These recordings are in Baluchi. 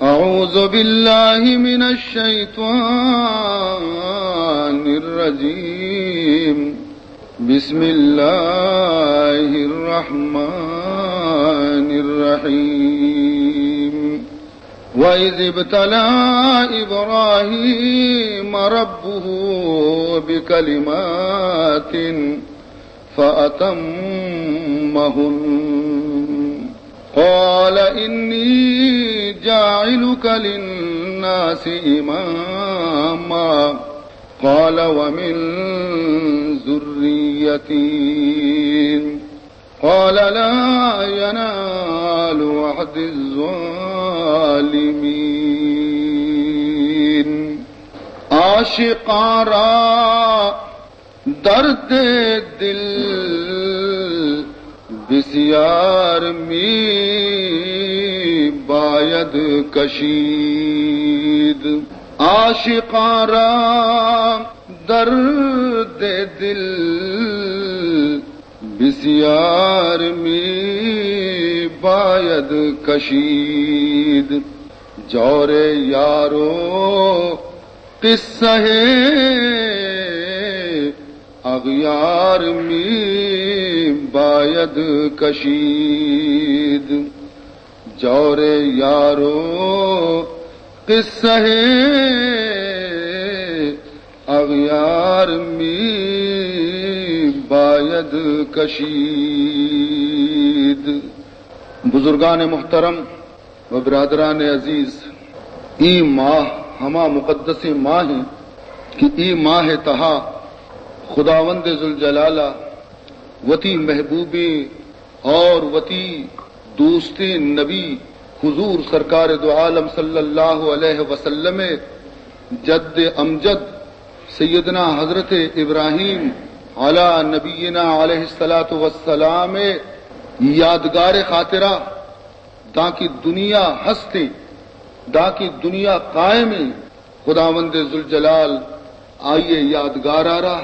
أعوذ بالله من الشيطان الرجيم. بسم الله الرحمن الرحيم. وإذ ابتلى إبراهيم ربه بكلمات فأتمهن. قال إني جاعلك للناس إماما. قال ومن ذريتي. قال لا ينال عهدي الظالمين. عاشقاں را درد دل بسیار می باید کشید. عاشقاں را درد دل بسیار می باید کشید. جور یار و قصہ اغیار می باید کشید. جور یار و قصہ اغیار می باید کشید. بزرگان محترم و برادران عزیز، اے ماہ ہما مقدسیں ماہ انت کہ اے ماہ تہا خداوند ذوالجلال ء وتی محبوبیں اور وتی دوستیں نبی حضور سرکار دو عالم صلی اللہ علیہ وسلم ء جد امجد سیدنا حضرت ابراہیم علی نبینا علیہ الصلوۃ والسلام ء یادگار خاطرہ، دانکہ دنیا ہستیں، دانکہ دنیا قائمیں، خداوند ذوالجلال آئی ء یادگار ء را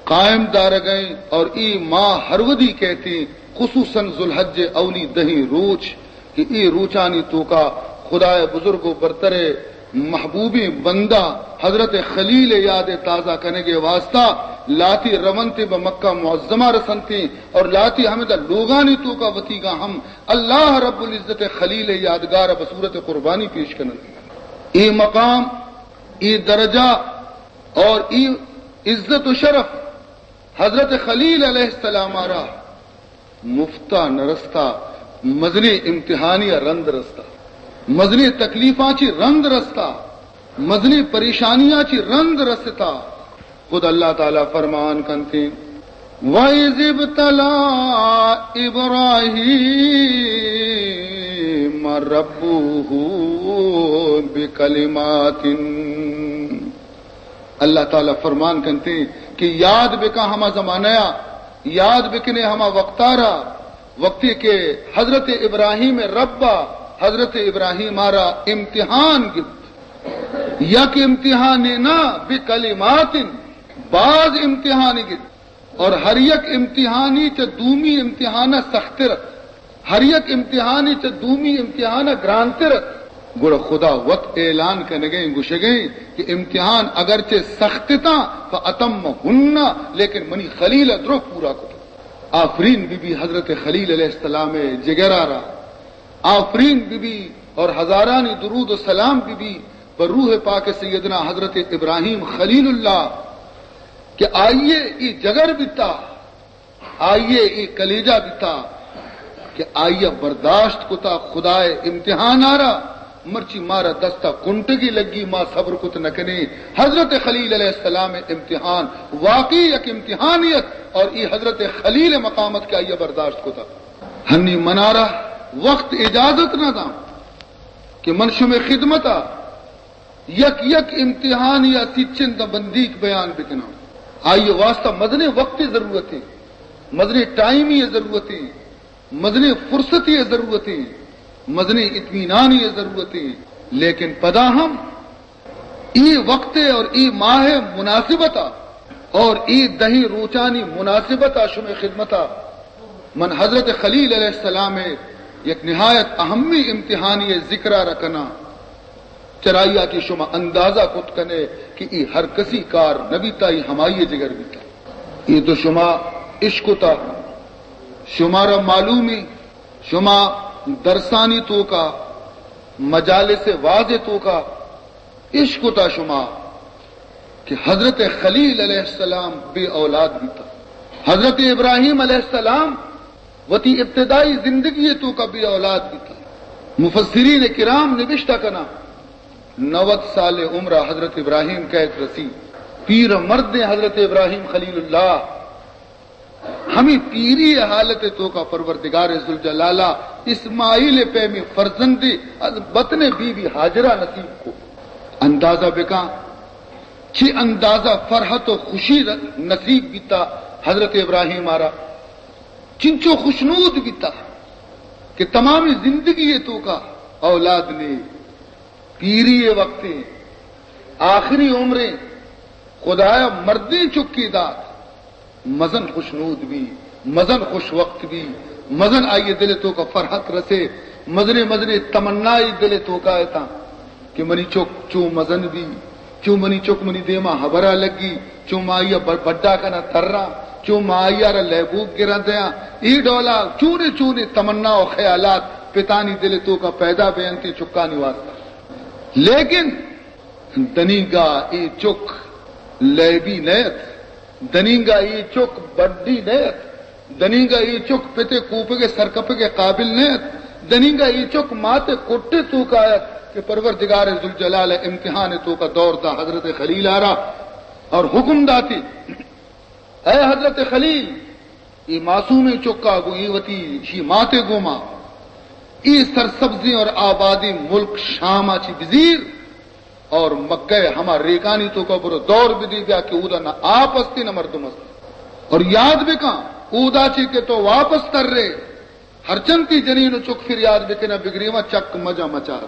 قائم دارگ ء انت اور اے ماہ ہر ودی کہتیں، خصوصاً ذوالحج ء اولی دہیں روچ کہ اے روچانی توکا خدائے بزرگ و برتر ء محبوبیں بندہ حضرت خلیل ء یاد ء تازہ کنگ ء واسطہ لاتی رونتیں، بہ مکہ معظمہ رسنتیں اور لاتی ہمدا لوگانی توکا وتیگا ہم اللہ رب العزت ء خلیل ء یادگار ء بصورت قربانی پیش کننت۔ اے مقام، اے درجہ اور اے عزت و شرف حضرت خلیل علیہ السلام ء را مفتا نہ رستا، مزنیں امتحانی ء رند رستا، مزنیں تکلیفاں چی رند رستا، مزنیں پریشانیاں چی رند رستا۔ خود اللہ تعالی فرمان کنتے، وَإِذِ ابْتَلَى إِبْرَاهِيمَ رَبُّهُ بِكَلِمَاتٍ۔ اللہ تعالی فرمان کنتے کہ یاد بکا ہما زمانہ یا، یاد بکنے ہما وقتارا، وقتی کہ حضرت ابراہیم ربا حضرت ابراہیم آرا امتحان گپت۔ یک امتحانے نہ، بکلمات، باز امتحانی گپت۔ اور ہر یک امتحانی چہ دومی امتحان سختر ات۔ ہر یک امتحانی چہ دومی امتحان گرانتر ات۔ گڑا خدا وت اعلان کنگیں، گوشگیں کہ امتحان اگرچہ سخت تاں، فاتمہن، لیکن منی خلیل درو پورا کت۔ آفرین بی بی حضرت خلیل علیہ السلام جگرارا۔ آفرین بی بی اور ہزارانی درود و سلام بی بی بہ روح پاک سیدنا حضرت ابراہیم خلیل اللہ کہ آئیے ای جگر بیتا، آئیے ای کلیجہ بیتا کہ آئیے برداشت کتا خدائے امتحان آرا، مرچی مارا دستا کنٹگی لگی، ما صبر کت نکنے۔ حضرت خلیل علیہ السلام امتحان واقعی یک امتحانیت اور ای حضرت خلیل مقامت کہ آئیے برداشت کتا۔ ہنی منارا وقت اجازت نہ داں کہ من شمے خدمتا یک یک امتحانی یا سیچن داں بندیک بیان بکناں۔ آئی واسطہ مزنیں وقت ضرورت ہے، مزنیں ٹائمی ضرورت ہے، مزنیں فرصتی ضرورت ہے، مزنیں اطمینانی ضرورت ہے۔ لیکن پدا ہم ای وقت اور ای ماہ مناسبتا اور ای دہیں روچانی مناسبتا شمے خدمتا من حضرت خلیل علیہ السلام یک نہایت اہمی امتحانی ذکرا رکنا۔ چرائی آتی شما اندازہ کت کنے کہ ای ہر کسی کار نہ بیتا، ای ہمائی جگر بیتا۔ ای تو شما اشکتا، شمارا معلومی، شما درسانی توکا، مجالس واز توکا اشکتا شما کہ حضرت خلیل علیہ السلام بے اولاد بیتا۔ حضرت ابراہیم علیہ السلام وتی ابتدائی زندگی توکا بے اولاد بیتا۔ مفسرین کرام نبشتہ کنا، نود سال عمر حضرت ابراہیم کہت رسی، پیر مرد حضرت ابراہیم خلیل اللہ، ہمیں پیری حالت توکا پرورردگار ذوالجلالہ اسماعیل پیمی فرزند از بطن بی بی ہاجرہ نصیب کو۔ اندازہ بکاں چی اندازہ فرحت و خوشی ر-، نصیب بیتا حضرت ابراہیم آرا، چنچو خوشنود بیتا کہ تمامی زندگی توکا اولاد نے، پیری وقت، آخری عمریں، خدایا مردیں چکی دات۔ مزن خوشنود بی، مزن خوش وقت بی، مزن آئی دل توکا فرحت رسے، مزنے مزنے تمنائی دل توکا اتاں کہ منی چک چو مزن بی، چو منی چک منی دیما ہبرا لگی، چو ما آئیا ب-، بڈا کنا تراں، چو ما آئیا را لہبوک گراں دیاں۔ ای ڈولا چونے چونے تمنا و خیالات پتانی دل توکا پیدا بینتی چکانی واسطہ۔ لیکن دنیگا اے چک لیبی نیت، دنیگا اے چک بڈی نیت، دنیگا اے چک پتے کوپگے سرکپگے قابل نیت، دنیگا اے چک ماتے کٹے توکا ایت کہ پروردگار ذوالجلال امتحان توکا دور دا حضرت خلیل آرا اور حکم داتی، اے حضرت خلیل، اے معصومیں چکا گوں اے وتی شی ماتے گوما اے سرسبزیں اور آبادیں ملک شاما چی بزیر اور مکہ ہما ریکانی توکا برو دور بدی بیا کہ اودا نہ آپ استی نہ مردم استی۔ اور یاد بکاں، اودا چی کہ تو واپس تر رے، ہرچنتی جنین و چک فریاد بکنا بگریواں چک مجا مچار۔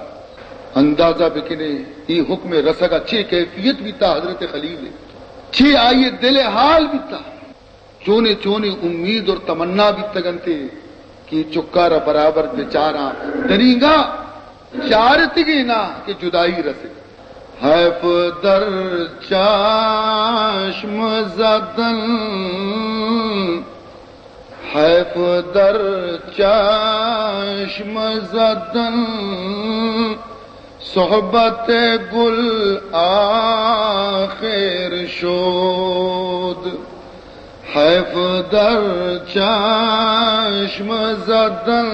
اندازہ بکنے، اے حکم رسگا چی کیفیت بیتا حضرت خلیل، چی آئی دل حال بیتا۔ چونے چونے امید اور تمنا بیتگ انت کہ چکارا برابر بچاراں، دنیگا چارتگے نا کہ جدائی رسے۔ حیف در چشم زدن، حیف در چشم زدن، صحبت گل آخر شد، حیف در چشم زدن،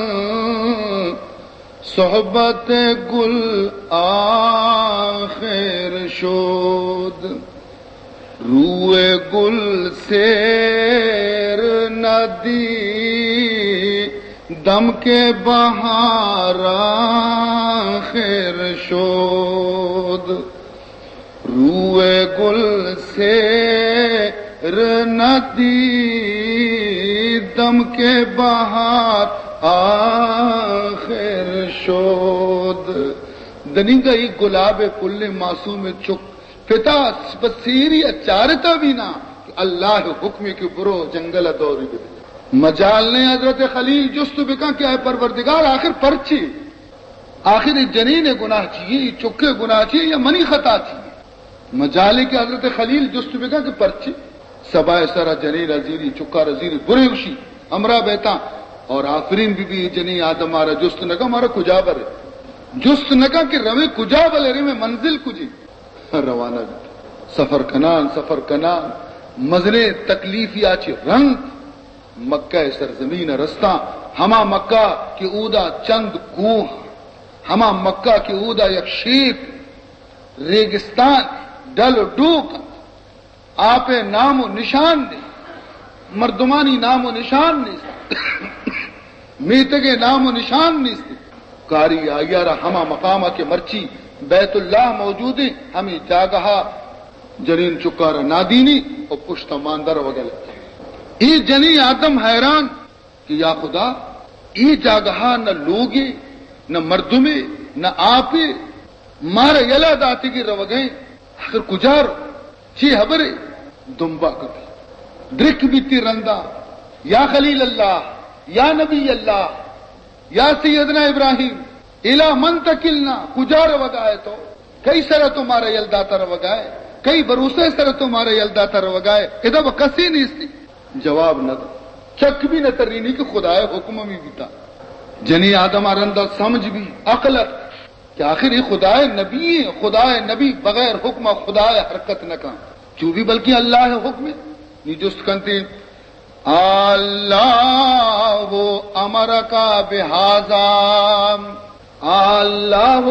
صحبت گل آخر شد۔ روی گل سیر ندی دم که بهار آخر شد، روی گل سیر ندی دم که بهار آخر شد۔ دنیگا ای گلاب پل معصوم چک پتا بسیری ء چارتا بینا کہ اللہ ء حکمے کہ برو جنگل ء دوری بدے۔ مجال نے حضرت خلیل جست بکن کہ اے پروردگار آخر پرچے؟ آخر اے جنین ء گناہ چیے؟ اے چک ء گناہ چیے یا منی خطا چیے؟ مجالے کہ حضرت خلیل جست بکن کہ پرچے؟ سبا ء سرا جنین ء زیری، چکا را زیری، برے گوشی، ہمراہ بیتاں اور آفرین بی بی۔ اے جنین آدم مارا جست نہ کن، مارا کجا برے؟ جست نہ کن کہ روے کجا بلے، روے منزل کجے؟ روانہ بیت۔ سفر کنان، سفر کنان، مزنیں تکلیفی آ چہ رند مکہ ء سرزمین ء رستاں۔ ہما مکہ کہ اودا چند کوہ، ہما مکہ کہ اودا یک شیپ ریگستان، ڈل و ڈوک انت، آپ ء نام و نشان نیست، مردمانی نام و نشان نیست، میتگ ء نام و نشان نیست۔ کاری آئی ء را ہما مقام ء کہ مرچی بیت اللہ موجود انت، ہمے جاگہ ء جنین چکار ء نادینی و پشت ء ماندر وگل۔ اے جنین آدم حیران کہ یا خدا، اے جاگہ ء نہ لوگے، نہ مردمے، نہ آپے، مارا یلہ داتگی روگئے، آخر کجا رو؟ چی ہبرے؟ دمبا کپی۔ درک بیتی رندا، یا خلیل اللہ، یا نبی اللہ، یا سیدنا ابراہیم، الی من تکلنا، کجا روگا ئے تو؟ کئی سرا تو مارا یل داتا روگائے؟ کئی بھروسہ سرا تو مارا یل داتا روگائے؟ ادا بہ کسی نیستی۔ جواب نہ دا۔ چک بھی نہ ترینی کہ خدائے حکم ہمی بیتا۔ جنی آدم رندا سمجھ بھی، عقل ات کہ آخر یہ خدائے نبی ہیں، خدائے نبی بغیر حکم خدائے حرکت نہ کن۔ چو بھی بلکہ اللہ حکم ہے۔ نی جست کنتے، اللہ امرک بہذا، اللہ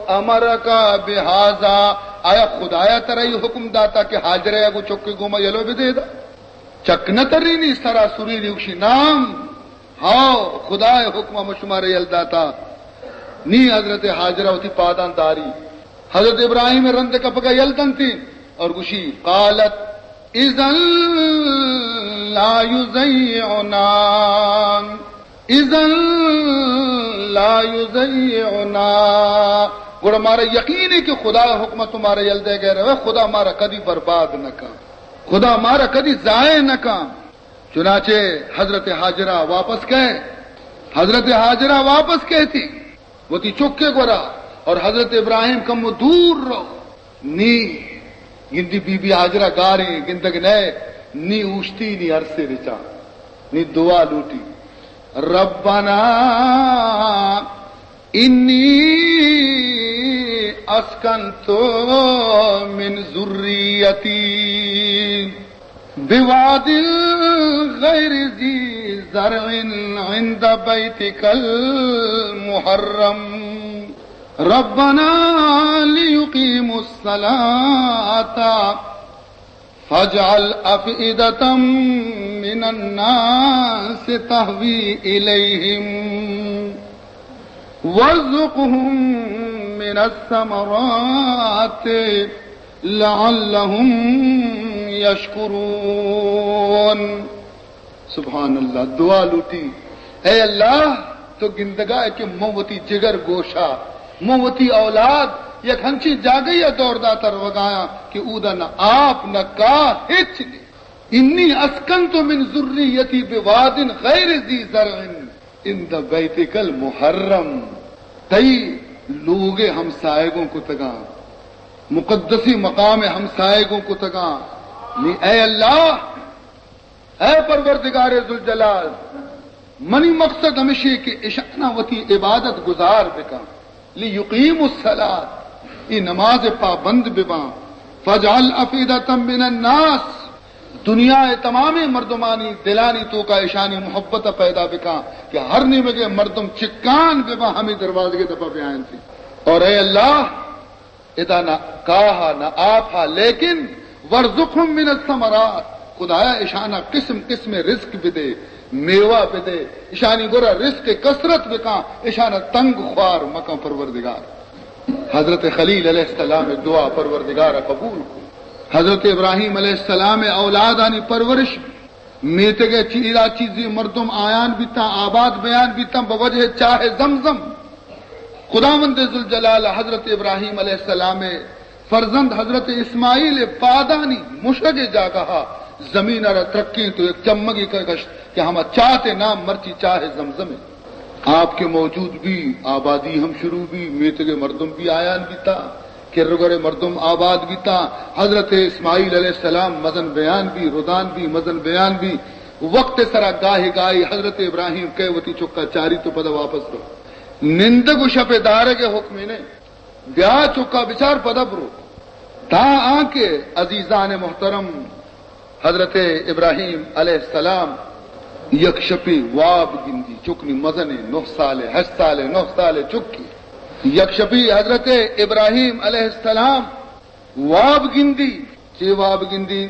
امرک بہذا، آیا خدایا ترا یہ حکم داتا کہ ہاجرہ گو چکے گوما یلو بدے دا؟ چک نہ ترینی، سرا سرینی، گوشی نام، ہاؤ، خدائے حکم ہم شمارے یل داتا۔ نی حضرت ہاجرہ وتی پاداں داری۔ حضرت ابراہیم رند کپگا یل دنتی اور گوشی، قالت، اذن لا یضیعنا، اذن لا یضیعنا۔ گڑا مارا یقین ہے کہ خدا حکمت مارا یل دے گئے رہے، خدا مارا کدی برباد نہ کن، خدا مارا کدی ضائع نہ کن۔ چنانچہ حضرت ہاجرہ واپس کئے، حضرت ہاجرہ واپس کئے تھی وتی چکے گورا، اور حضرت ابراہیم کمو دور رو۔ نی گندی بی بی ہاجرہ گاریں گندگ نئے، نی اوشتی نی عرصے رچا، نی دعا لوٹی، ربنا انی اسکنت من ذریتی بواد غیر ذی زرع عند بیتک المحرم ربنا لیقیموا الصلاة فاجعل أفئدة من الناس تهوي إليهم وارزقهم من الثمرات لعلهم يشكرون۔ سبحان اللہ، دعا لوٹی، اے اللہ، تو گندگا ہے کہ من وتی جگر گوشا، من وتی اولاد یک ہنچیں جاگہی ء دور داتا روگایاں کہ اودا نہ آپ، نہ کاہ، ہچ نہیں۔ انی اسکنت من ذریتی بواد غیر ذی زرع عند بیتک المحرم۔ تئی لوگ ہمسائگوں کتگاں، مقدسی مقام ہمسائگوں کتگاں۔ نی اے اللہ، اے پروردگار ذوالجلال، منی مقصد ہمشی کہ اشانا وتی عبادت گزار بکن، لیقیموا الصلاة، ای نماز پابند بباں، فاجعل افئدة من الناس، دنیا ء تمامیں مردمانی دلانی توکا اشانی محبت پیدا بکن کہ ہر نیمگے مردم چکان بباں، ہمیں دروازگے دپا بیائنتی۔ اور اے اللہ، ادا نہ کاہا نہ آپا، لیکن وارزقهم من الثمرات، خدایا اشانا قسم قسم رزق بدے، میوہ بدے، اشانی گورا رزق کثرت بکاں، اشانا تنگ خوار مکاں پروردگار۔ حضرت خلیل علیہ السلام دعا پروردگار قبول کو۔ حضرت ابراہیم علیہ السلام اولادانی پرورش میتگ ء چیرا چیزی مردم آیان بیتاں، آباد بیان بیتاں بہ وجہ چاہ زمزم۔ خداوند ذوالجلال حضرت ابراہیم علیہ السلام ء فرزند حضرت اسماعیل ء پادانی مشگ ء جاگہ ء زمین ء را ترکیں تو یک چمگی کشت کہ ہما چات ء نام مرچی چاہ زمزم ء۔ آپ کے موجود بی، آبادی ہم شروع بی، میتگ ء مردم بی آیان بیتا۔ کرگور مردم آباد بیتاں، حضرت اسماعیل علیہ السلام مزن بیان بی، ردان بی، مزن بیان بی۔ وقت سرا گاہے گاہے حضرت ابراہیم کئے وتی چکا چاری تو پدا واپس رو۔ نندگ و شپ دارگ حکمے نے، بیا چکا بچار پدا برو۔ تا آنکہ عزیزان محترم، حضرت ابراہیم علیہ السلام یک شپی واب گندی، چکنی مزنی، نہ سالے، ہشت سالے، نہ سالے چکی۔ یک شپی حضرت ابراہیم علیہ السلام واب گندی۔ چے واب گندی؟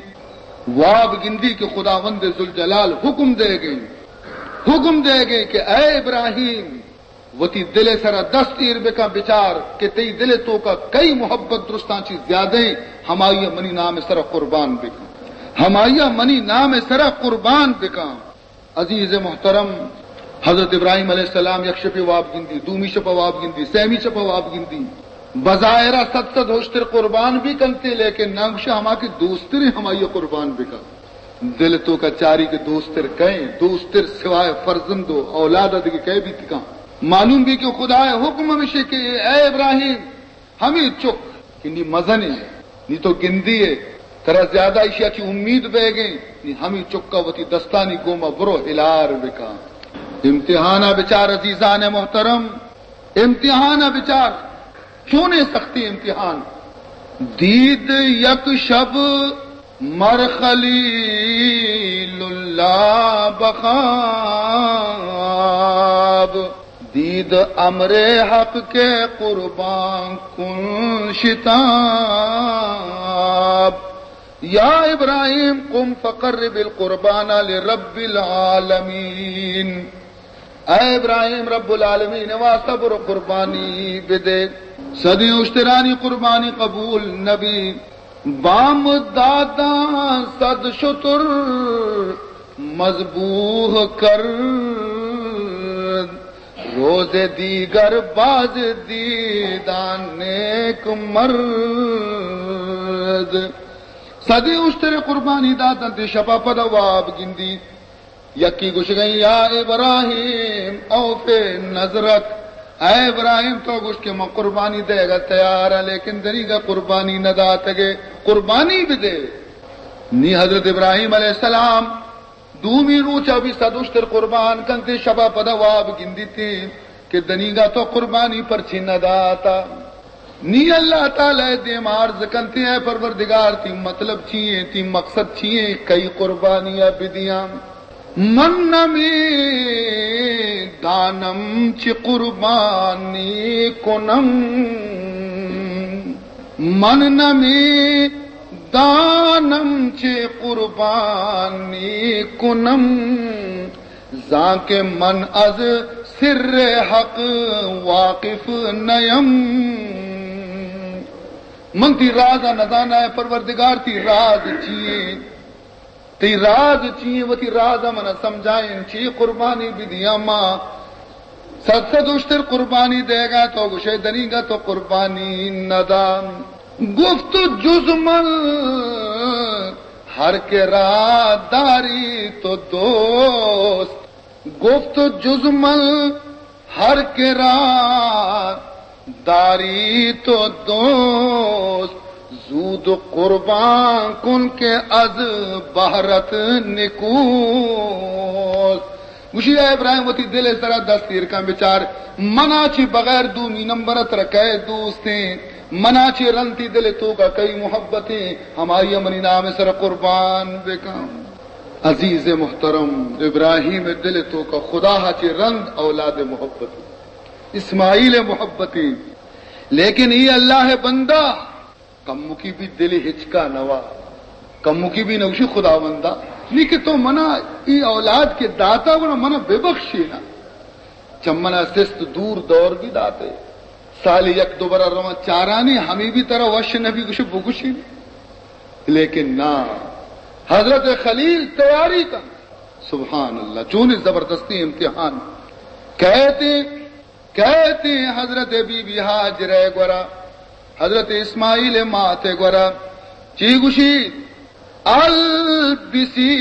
واب گندی کہ خداوند ذوالجلال حکم دے گئے، حکم دے گئے کہ اے ابراہیم، وتی دل ء سرا دست ایر بکن، بچار کہ تئی دل ء توکا کئی محبت درستاں چی زیادہ ایں، ہمائی ء منی نام ء سرا قربان بکن، ہمائی ء منی نام ء سرا قربان بکن۔ عزیز محترم، حضرت ابراہیم علیہ السلام یک شپے واب گندی، دومی شپ واب گندی، سیمی شپ واب گندی۔ بظاہرا صد صد ہشتر قربان بھی کنتے، لیکن نہ گوشے ہما کہ دوستریں ہمائی ء قربان بکن۔ دل توکا چاری کہ دوستر کئے، دوستر سوائے فرزند و اولاد ء دگہ کئے بیت کن؟ معلوم بی کہ خدا ء حکم ہمیشی کہ اے ابراہیم، ہمے چک کہ نی مزنیں، نی تو گندی ئے، ترا زیادہ ایشی ءَ چہ امید بیگیں، نی ہمے چک ءَ وتی دستانی گوما برو ہلار بکن۔ امتحان ءَ بچار عزیزان محترم، امتحان ءَ بچار، چونیں سختی امتحان۔ دید یک شب مر خلیل اللہ بخواب، دید امر حق کے قربان کن شتاب۔ یا ابراہیم قم فقرب القربان لرب العالمین۔ اے ابراہیم، رب العالمین ءِ واسطہ برو قربانی بدے۔ صدی اشترانی قربانی قبول نبی۔ بام داداں صد شتر مذبوح کرد، روز دیگر باز دیدان نیک مرد۔ صدی اشتر قربانی داتاں، تی شپا پدا واب گندی۔ یکی گوشگئیں، یا ابراہیم اوف نذرک، اے ابراہیم، تو گوشت کہ من قربانی دئیگا تیار آں، لیکن دنیگا قربانی نہ داتگے، قربانی بدے۔ نی حضرت ابراہیم علیہ السلام دومی روچا بھی صد اشتر قربان کنتے، شبا پدا واب گندیتے کہ دنیگا تو قربانی پرچی نہ داتا۔ نی اللہ تعالی دیما عرض کنتے، اے پروردگار، تی مطلب چی ایں، تی مقصد چی ایں، کئی قربانی ءَ بدیاں؟ من نمی دانم چی قربانی کنم، من نمی دانم چی قربانی کنم، زانکہ من از سر حق واقف نیم۔ من تی راز ءَ نزاناں، اے پروردگار، تی راز چی ایں؟ تی راز چی ایں؟ وتی راز ءَ من ءَ سمجھائین، چی قربانی بدیاں ما؟ صد صد اشتر قربانی دئیگا، تو گوشئے دنیگا تو قربانی ندا۔ گفت جز من ہر کہ را داری تو دوست، گفت جز من ہر کہ را داری تو دوست، زود قربان کن کہ از بہرت نکوست۔ گوشی، اے ابراہیم، وتی دل ءِ سرا دست ایر کن، بچار، منا چہ بغیر دومی نمبر ءَ ترا کئے دوستیں؟ منا چہ رند تی دل ءِ توکا کئی محبتیں؟ ہمائی ءَ منی نام ءِ سرا قربان بکن۔ عزیز محترم، ابراہیم ءِ دل ءِ توکا خدا ءَ چہ رند اولاد ءِ محبت، اسماعیل ءِ محبتیں، لیکن اے اللہ ءِ بندہ کمکی بھی دل ہچکا نوا، کمکی بھی نوشی، خداوندا، نی کہ تو منا ای اولاد کہ داتا، گڑا منا ببخشی نا۔ چہ منا سست دور دور بھی داتے، سال یک دو برا رواں چارانی، ہمی بھی ترا وش نبی، گوشی بگوشی۔ لیکن نا، حضرت خلیل تیاری کن۔ سبحان اللہ، چونی زبردستی امتحان۔ کہتے کئیت حضرت بی بی ہاجرہ ءِ گورا، حضرت اسماعیل ءِ مات ءِ گورا، چی گوشی؟ البسی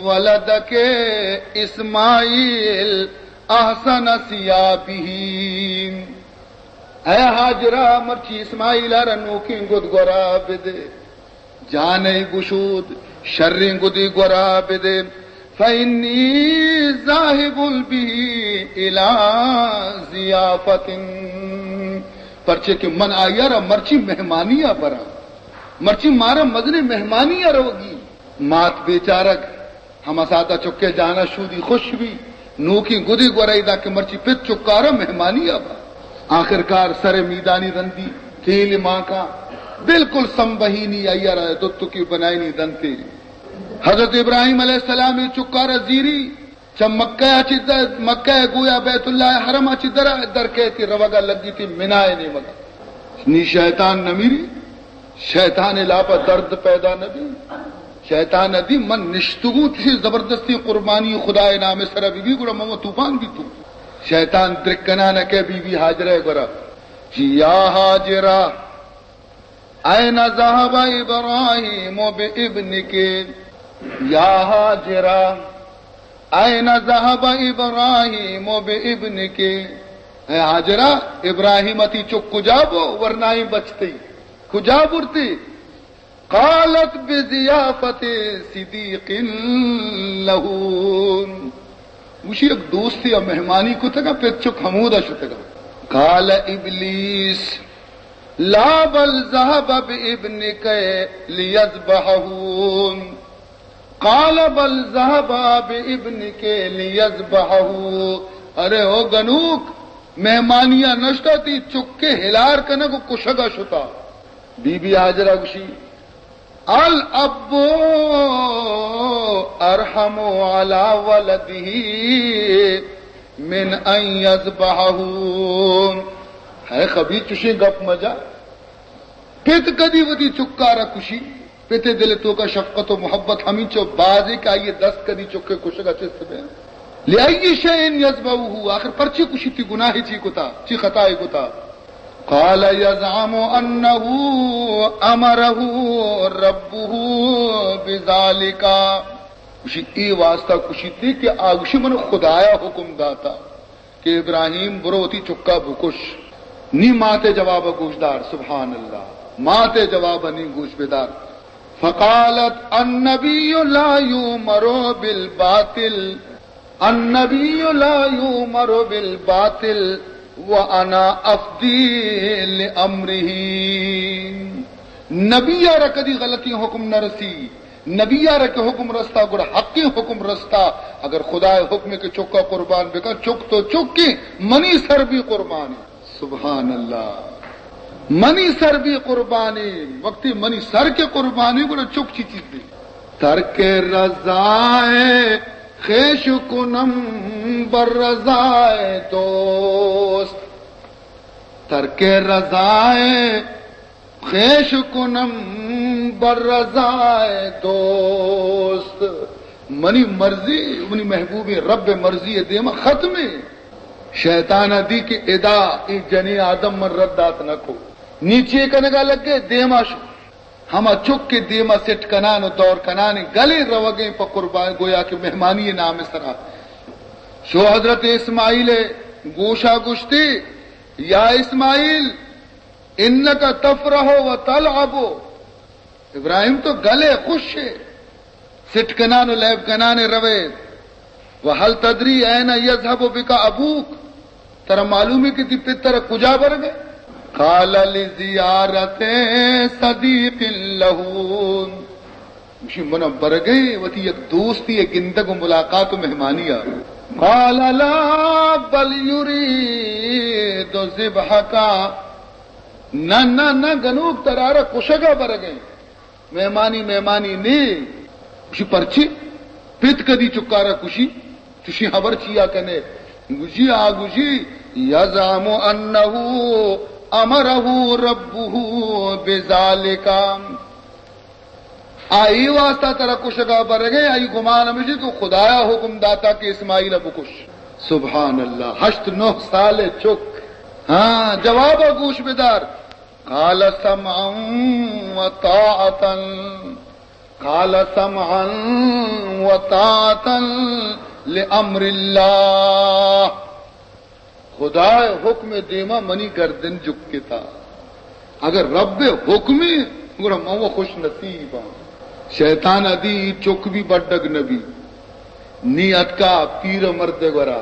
ولدک اسماعیل احسن ثیابہ۔ اے ہاجرہ، مرچی اسماعیل ءَ را نوکیں گد گورا بدے۔ جانئے گشود، شریں گدے گورا بدے، فإنی ذاہب به الی ضیافة، پرچے کہ من آئی ءَ را مرچی مہمانی ءَ براں، مرچی مارا مزنیں مہمانی ءَ روگی۔ مات بیچارگ ہما ساعتا چکے جانا شودی خوش بی، نوکیں گدے گورا ادا کہ مرچی پت چکارا مہمانی ءَ با۔ آخرکار سر میدانی رندی، تیل مانکا، بالکل سمبہینی آئی ءَ را دتکی بنائینی دنتے۔ حضرت ابراہیم علیہ السلام ءِ چکارا زیری، چہ مکہ ءَ چہ در، مکہ ءَ گویا بیت اللہ ءِ حرم ءَ چہ در، در کئیتی روگا لگیتی منائے نیمگا۔ نی شیطان نمیری، شیطان ءِ لاپا درد پیدا نبی۔ شیطان ءَ دی من نشتگوں، چشیں زبردستیں قربانی خدائے نام ءِ سرا ببی، گڑا من طوفان بیتوں۔ شیطان درکنان ءَ کہ بی بی ہاجرہ ءِ گورا، جی یا ہاجرہ، این ذهب ابراہیم بابنک؟ یا ہاجرہ، این ذهب ابراہیم بابنک؟ اے ہاجرہ، ابراہیم ءَ تئی چک کجا بو؟ ورنائیں بچ تئی کجا برتی؟ قالت بضیافت صدیق لہ۔ گوشی، یک دوستی ءَ مہمانی کتگ ءَ، پت چک ہمودا شتگ ءَ۔ قال ابلیس لا بل ذهب بابنك ليذبحه۔ قال بل ذهب بابنك ليذبحه۔ ارے او گنوک، مہمانی ءَ نشتا، تئی چک ءِ ہلار کنگ ءُ کشگ ءَ شتا۔ بی بی ہاجرہ گوشی، الاب ارحم علی ولده من ان یذبحه۔ ہے خبیث، چشیں گپ مجا۔ پت کدی وتی چکارا کشی؟ پت ءِ دل ءِ توکا شفقت ءُ محبت ہمینچو بازیں کہ آئی ءِ دست کدی چک ءِ کشگ ءَ چست بہ۔ لأی شیء یذبحه، آخر پرچے کشی؟ تئی گناہ چی کتا؟ چی خطائے کتا؟ قال یزعم انه امره ربه بذلك۔ گوشی، اے واسطہ کشیتی کہ آ گوشی، من خدایا حکم داتا کہ ابراہیم، برو وتی چکا بکش۔ نی مات ءِ جواب ءَ گوشدار، سبحان اللہ، مات ءِ جواب ءَ نی گوش بدار۔ فقالت النبی لا یؤمر بالباطل، النبی لا یؤمر بالباطل وانا افدی لامره۔ نبی ءَ را کدی غلطیں حکم نہ رسی، نبی ءَ را کہ حکم رستا، گڑا حقیں حکم رستا۔ اگر خدا ءِ حکم کہ چکا قربان بکن، چک تو چکیں، منی سر بھی قربانی۔ سبحان اللہ۔ منی سر بھی قربانی، وقتی منی سر کہ قربانی، گڑا چک چی چیز دی؟ ترک رضائے خویش کنم بر رضائے دوست۔ ترک رضائے خویش کنم بر رضائے دوست۔ منی مرضی، منی محبوبیں رب ءِ مرضی ءِ دیما ختمیں۔ شیطان ءَ دی کہ ادا اے جنیں آدم من رد دات نہ کو۔ نی چے کنگا لگے؟ دیما شو۔ ہما چک کہ دیما سٹ کنان ءُ دور کنان، گلیں روگیں پہ قربان، گویا کہ مہمانی نام ءِ سرا۔ شو حضرت اسماعیل ءِ گوشا گوشتی، یا اسماعیل، انک تفرح و تلعب۔ ابراہیم، تو گل ئے، خوش ئے، سٹ کنان ءُ لیب کنان ءَ روئے۔ و هل تدری این یذهب بک ابوک؟ ترا معلوم ہے کہ تئی پت ترا کجا برگ ئے؟ قال لزیارت صدیق له۔ گوشی، من برگ ئے وتی یک دوستی ءِ گندگ ءُ ملاقات ءُ مہمانی ءَ۔ قال لا بل یرید ذبحک۔ نہ، نہ، نہ، گنوک ترا را کشگ ءَ برگ ئے۔ مہمانی، مہمانی نی۔ گوشی، پرچی؟ پت کدی چکارا کشی؟ چشی خبر چیا کنے؟ گوشی، آ گوشی، یزعم انه امره ربه بذلک۔ آئی واسطہ ترا کشگا برگے، آئی گمان ہمیشی کہ خدایا حکم داتا کہ اسماعیل بکش۔ سبحان اللہ، ہشت نہ سال چک۔ ہاں، جواب گوش بدار۔ قال سمعا وطاعة، قال سمعا وطاعة لامر اللہ۔ خدا ءِ حکم ءِ دیما منی گردن جکتا۔ اگر رب ءِ حکمے، گڑا من و خوش نصیب آں۔ شیطان ادی چک بھی بڈگ نبی۔ نی اتکا پیر مرد گورا،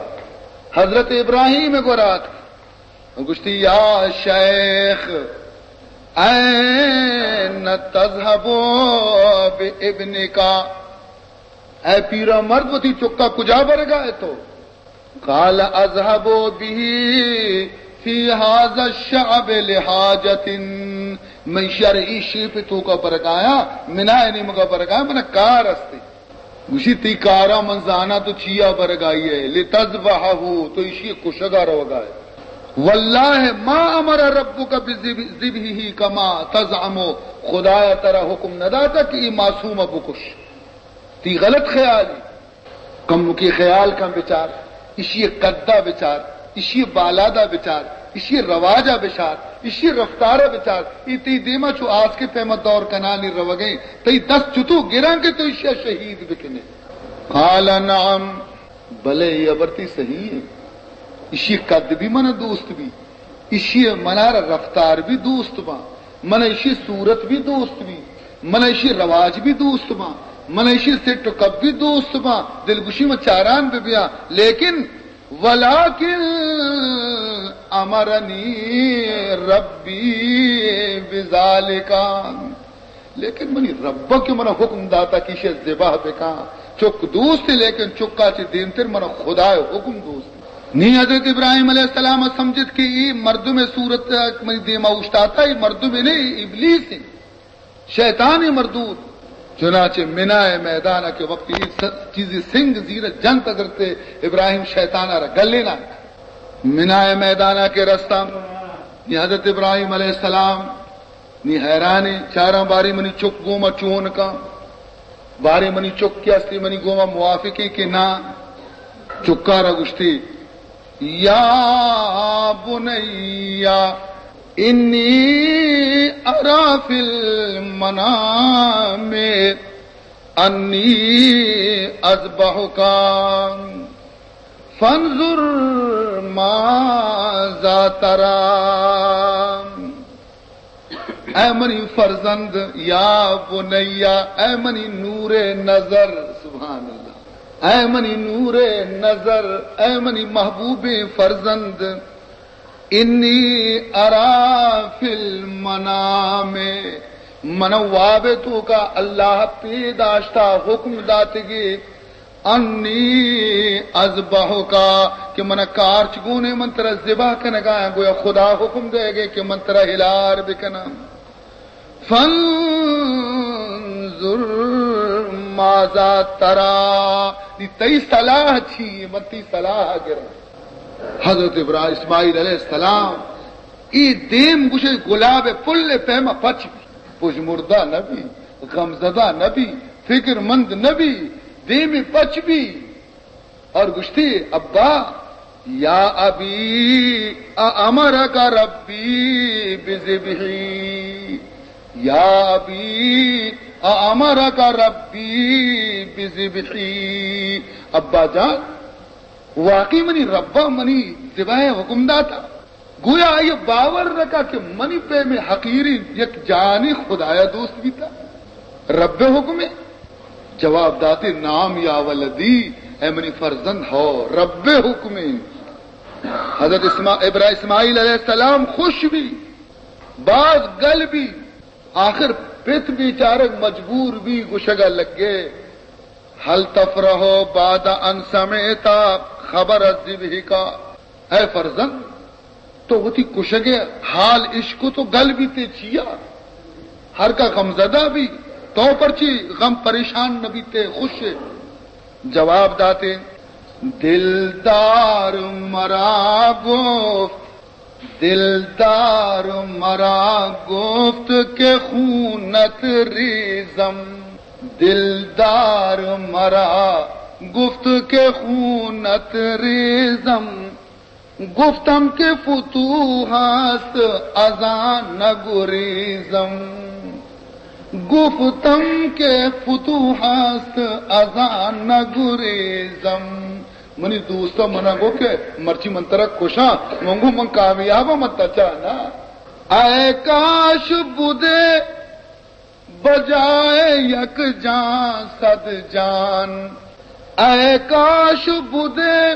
حضرت ابراہیم گورا اتک۔ گوشتی، یا شیخ، این تذهب بابنک؟ اے پیرا مرد، وتی چکا کجا برگا ئے تو؟ قال اذهب به في هذا الشعب لحاجة۔ من شر ای شیپ توکا برگایا، منا نیمگا برگایا، منا کار استے۔ گوشی، تئی کارا من زاناں تو چیا برگائی ئے، لتذبحه، تو ایشی کشگا روگا ئے۔ واللہ ما امر ربک بذبحه كما تزعم، خدایا ترا حکم نداتا کہ ای معصوم بکش۔ تئی غلط خیالی۔ کمکی خیال کن بچار، ایشی قدا بچار، ایشی بالادا بچار، ایشی رواجا بچار، ایشی رفتارا بچار۔ ای تئی دیما چو آسکے پیما دور کنانی روگیں، تئی دست چتو گراں کہ تو ایشیا شہید بکنے۔ قال نعم، بلے، ای ہبر تئی صحیح ہے۔ ایشی قد بھی من دوست بھی، ایشی منار رفتار بھی دوست با، من ایشی صورت بھی دوست بھی، من ایشی رواج بھی دوست با، من ایشی سٹ و کپ بھی دوست با، دلگوشی من چاران بہ بیا، لیکن ولیکن امرنی ربی بذالک، لیکن منی رب کہ منا حکم داتا کہ ایشی ذبح بکاں۔ چک دوست، لیکن چکا چہ دیمتر منا خدائے حکم دوست۔ نی حضرت ابراہیم علیہ السلام سمجھت کہ ای مردم صورت منی دیما اوشتاتا، ای مردم نہیں، ابلیس ہیں، شیطان مردود۔ چنانچہ منائے میدان کہ وقتی س-، چیزی سنگ زیر جنت حضرت ابراہیم شیطان را گلینا۔ منائے میدان کہ رستم، نی حضرت ابراہیم علیہ السلام نی حیرانیں، چاراں باریں منی چک گوما چون کن، باریں منی چک کہ استی منی گوما موافقیں کہ نا۔ چکارا گوشتی، یا بنی انی ارا فی المنام انی اذبحک فانظر ماذا تری۔ اے منی فرزند، یا بنیا، اے منی نور نظر، سبحان اللہ، اے منی نور نظر، اے منی محبوبیں فرزند، انی ارا فی المنام، من واب توکا اللہ پیداشتا، حکم داتگی، انی اذبحک، کہ من کارچ گونے من ترا ذبح کنگا، گویا خدا حکم دے گے کہ من ترا ہلار بکناں۔ فانظر ماذا تری، نی تئی صلاح چی، من تئی صلاح گراں۔ حضرت ابراہیم، اسماعیل علیہ السلام، ای دیم گوشے گلاب پل پیما پچ بی، پژمردہ نبی، غمزدہ نبی، فکر مند نبی، دیم پچ بی۔ اور گوشتی، ابا، یا ابی، امرک ربی بذبحی، یا ابی، امرک ربی بذبحی۔ ابا جان، واقعی منی ربا منی ذبح حکم داتا۔ گویا آئی باور نہ کا کہ منی پیمیں حقیریں یک جانے خدایا دوست بیتا۔ رب حکمے۔ جواب داتے، نعم یا ولدی، اے منی فرزند، ہو، رب حکمے۔ حضرت اسما-، ابرا-، اسماعیل علیہ السلام خوش بی، باز گل بی، آخر پت بیچارگ مجبور بی، گشگا لگے، هل تفرح بعد أن سمعت خبر ذبحك؟ اے فرزند، تو وتی کشگ ء حال اشکت و گل بیتے چیا؟ ہر کا غمزدہ بی، تو پرچی غم پریشان نہ بیتے، خوش ئے؟ جواب داتے، دلدار مرا گفت، دلدار مرا گفت که خونت ریزم، دلدار مرا گفت که خونت ریزم، گفتم که فتوح است از آن نگریزم، گفتم که فتوح است از آن نگریزم۔ منی دوستا منا گو کہ مرچی من ترا کشاں، من گو من کامیاباں، من تچاں نا۔ اے کاش بدے بجائے یک جان صد جان، اے کاش بدے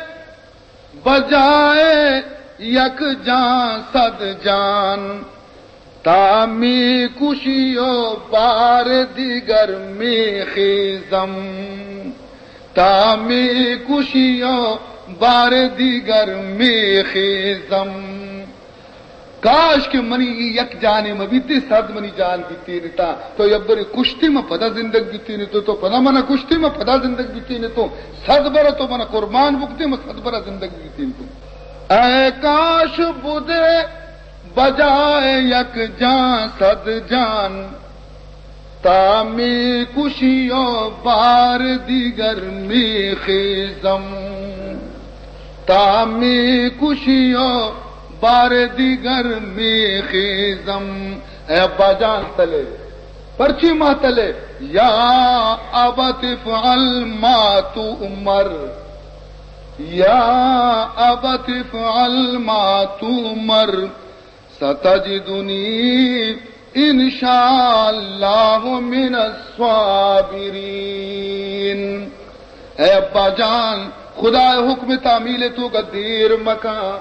بجائے یک جان صد جان، تا می کشی و بار دیگر می خیزم، تا می کشی و بار دیگر می خیزم۔ کاش کہ منی اے یک جانے مہ بیتی، صد منی جان بیتینتا۔ تو یک برے کشتی، من پدا زندگ بیتینتو، تو پدا منا کشتی، من پدا زندگ بیتینتو۔ صد برا تو منا قربان بکتی، من صد برا زندگ بیتینتو۔ اے کاش بدے بجائے یک جان صد جان، تا می کشی و بار دیگر می خیزم، تا می کشی و بار دیگر می خیزم۔ اے ابا جان تلے، پرچی ما تلے؟ یا ابت افعل ما تؤمر۔ يا أبت افعل ما تؤمر ستجدني إن شاء الله من الصابرين۔ اے ابا جان، خدا ءِ حکم تعمیل ءِ توکا دیر مکن،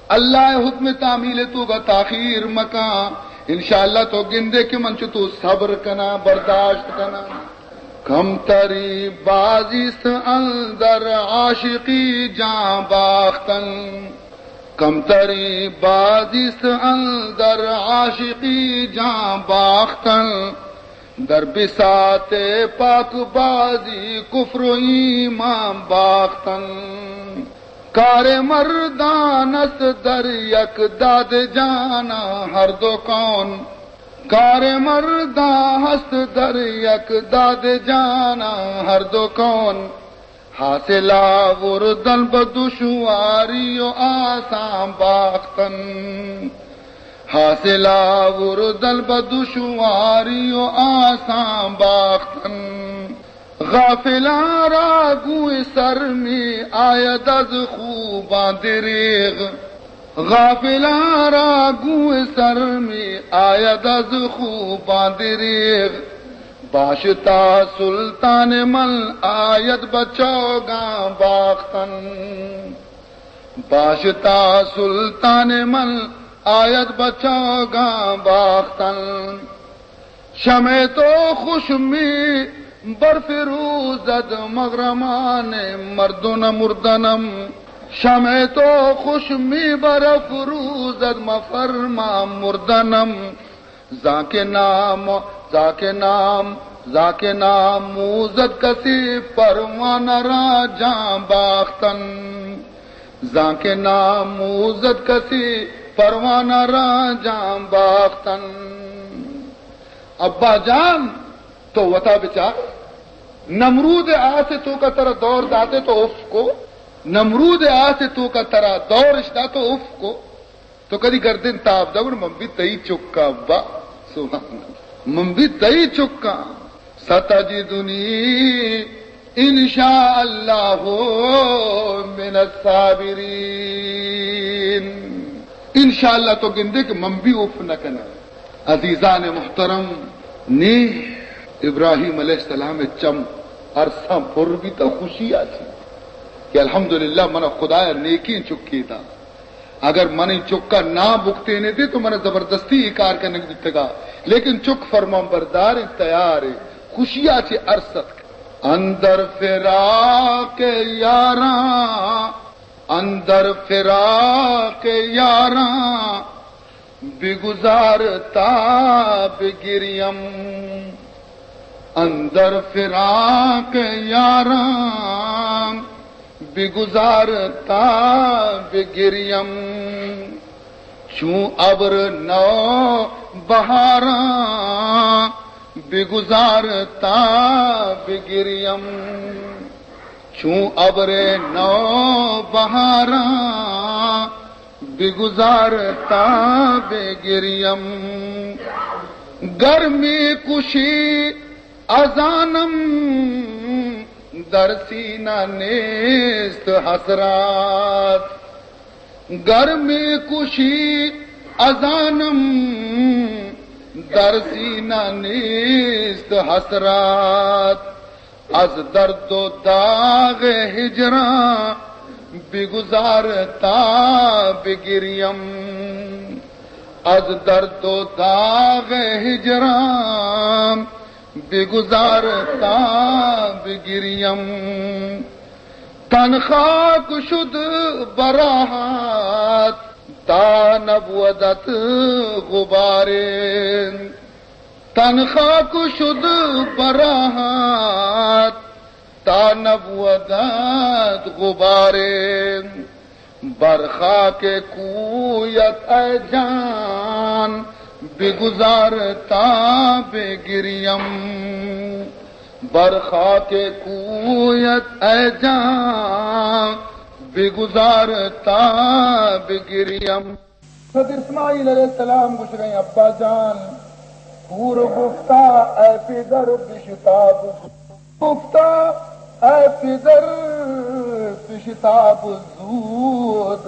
اللہ ءِ حکم تعمیل ءِ توکا تاخیر مکن۔ انشاءاللہ تو گندے کہ من چتو صبر کناں، برداشت کناں۔ کمتری بازیست اندر عاشقی جان باختن، کمتری بازیست اندر عاشقی جان باختن، در بساط پاک بازی کفر و ایمان باختن۔ کار مردان است در یک داد جانان هر دو کون، کار مردان هست در یک داد جانان هر دو کون، حاصل آوردن به دشواری و آسان باختن، حاصل آوردن به دشواری و آسان باختن۔ غافلان را گوی سر می آید از خوبان دریغ، غافلان را گوی سر می آید از خوبان دریغ، باشتا سلطان من آید به چوگان باختن، باشتا سلطان من آید به چوگان باختن۔ شمع تو خوش می برفروزد مغرمان مردن مردنم، شمع تو خوش می برفروزد مفرمان مردنم، زانکہ نام، زانکہ نام، زانکہ ناموزد کسی پروانہ را جان باختن، زانکہ ناموزد کسی پروانہ را جان باختن۔ ابا جان، تو وتا بچار، نمرود آس توکا ترا دور داتے تو اف کو، نمرود آس توکا ترا دور اش دا تو اف کو، تو کدی گردن تاب دور، من بھی تئی چکاں با۔ سبحان اللہ۔ من بھی تئی چکاں۔ ستجدنی ان شاء اللہ من الصابرین۔ انشاءاللہ تو گندے کہ من بھی اف نہ کناں۔ عزیزان محترم، نی ابراہیم علیہ السلام ءِ چم ارساں پر بیتا خوشی آ چی کہ الحمدللہ من خدایا نیکیں چکے دا۔ اگر من چکا نہ بکتینے دے تو من زبردستی ای کار کنگ بیتگا، لیکن چک فرمان بردار، تیار، خوشی آ چی ارس اتک۔ اندر فراق یاراں، اندر فراق یاراں، بگذار تا بگریم۔ اندر فراق یاراں، بگذار تا بگریم۔ چون ابر نو بہاراں، بگذار تا بگریم۔ چون ابر نو بہاراں، بگذار تا بگریم۔ گرمی کشی ازانم، در سینہ نیست حسرات۔ گرمی کشی ازانم، در سینہ نیست حسرات۔ از درد و داغ ہجراں بگذار تا بگریم۔ از درد و داغ ہجراں بگذار تا بگریم۔ تن خاک شد براہت تا نبودت غبارین۔ تن خاک شد براہت تا نبودت غبارین۔ بر خاک کویت اے جان بگذار تا بگریم۔ بر خاک کویت اے جان بگذار تا بگریم۔ حضرت اسماعیل علیہ السلام گوشگئیں، ابا جان، کور گفتا اے پدر بشتاب، گفتا اے پدر بشتاب زود،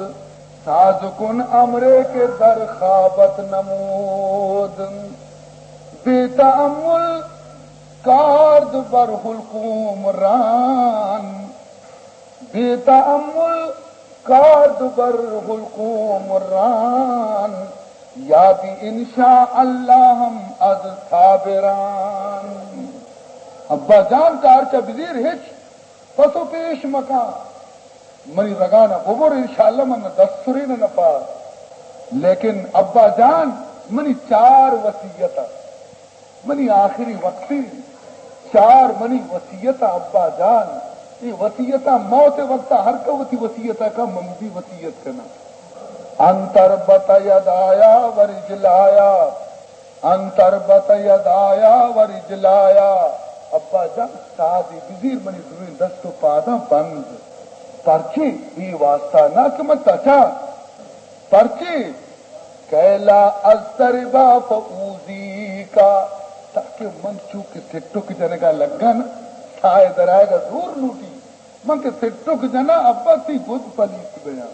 ساز کن امرے که در خوابت نمود. بی تأمل کارد بر حلقوم ران، بی تأمل کارد بر حلقوم ران، یابی انشاءالله هم از تاب ران. ابا جان، کار چا بزیر، هچ پس و پیش مکن. منی رگانا ببر، انشاءاللہ من دست سرین نپا. لیکن ابا جان، منی چار وصیت ات. منی آخری وقتی چار منی وصیت ء ابا جان، اے وصیت ء موت ء وقت ء ہر کہ وتی وصیت ء کا، من بھی وصیت کناں. ان تربت یدایا و رجلایا، ان تربت یدایا و رجلایا. ابا جان، سازی بزیر منی دوئیں دست و پاداں بند. پرچے؟ اے واسطہ نہ کہ من تچاں. پرچے؟ کیلا از تربا فاوزی کا، تاکہ من چو کہ سٹک جنگا لگاں نا، سائے درائگا زور لوٹی. من کہ سٹک جناں، ابا تئی گد پلیت بیاں.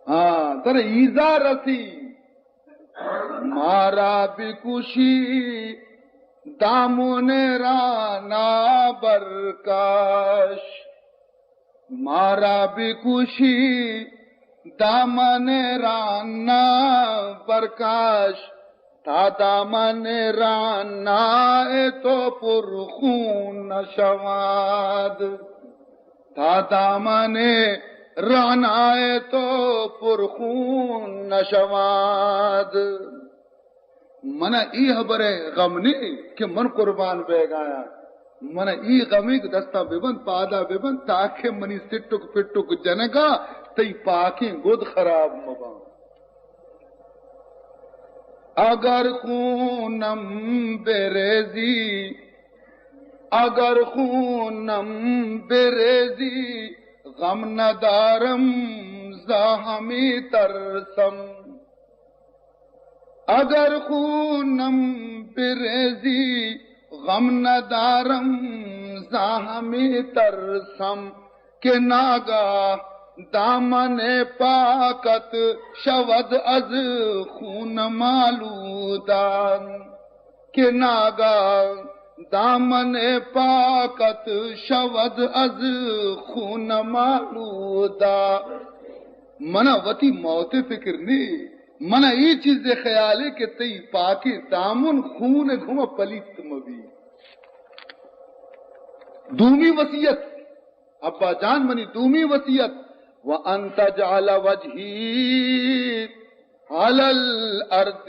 ہاں، ترا ایزا رسی. مارا بکشی دامن رانا برکش، مارا بکشی دامن رانا برکش، تا دامن رانا تو پر خون نشواد، تا دامن رانا تو پر خون نشواد. من ء اے ہبر ء غم نے کہ من قربان بیگایاں. من ء اے غم ء کہ دستاں بہ بند، پادا بہ بند، تاکہ منی سٹک پٹک جنگا تئی پاکیں گد خراب مباں. اگر خونم بریزی، اگر خونم بریزی، غم ندارم، زا ہمی ترسم. اگر خونم بریزی، غم ندارم، زا ہمی ترسم، کہ ناگاہ دامن پاکت شود از خون مالودان، کہ ناگاہ دامن پاکت شود از خون مالودان. منا وتی موت فکر نی، من ء اے چیز ء خیال ہے کہ تئی پاکیں دامن خون ء گھما پلیت مہ بی. دومی وصیت، ابا جان، منی دومی وصیت، وان تجعل وجهي على الارض،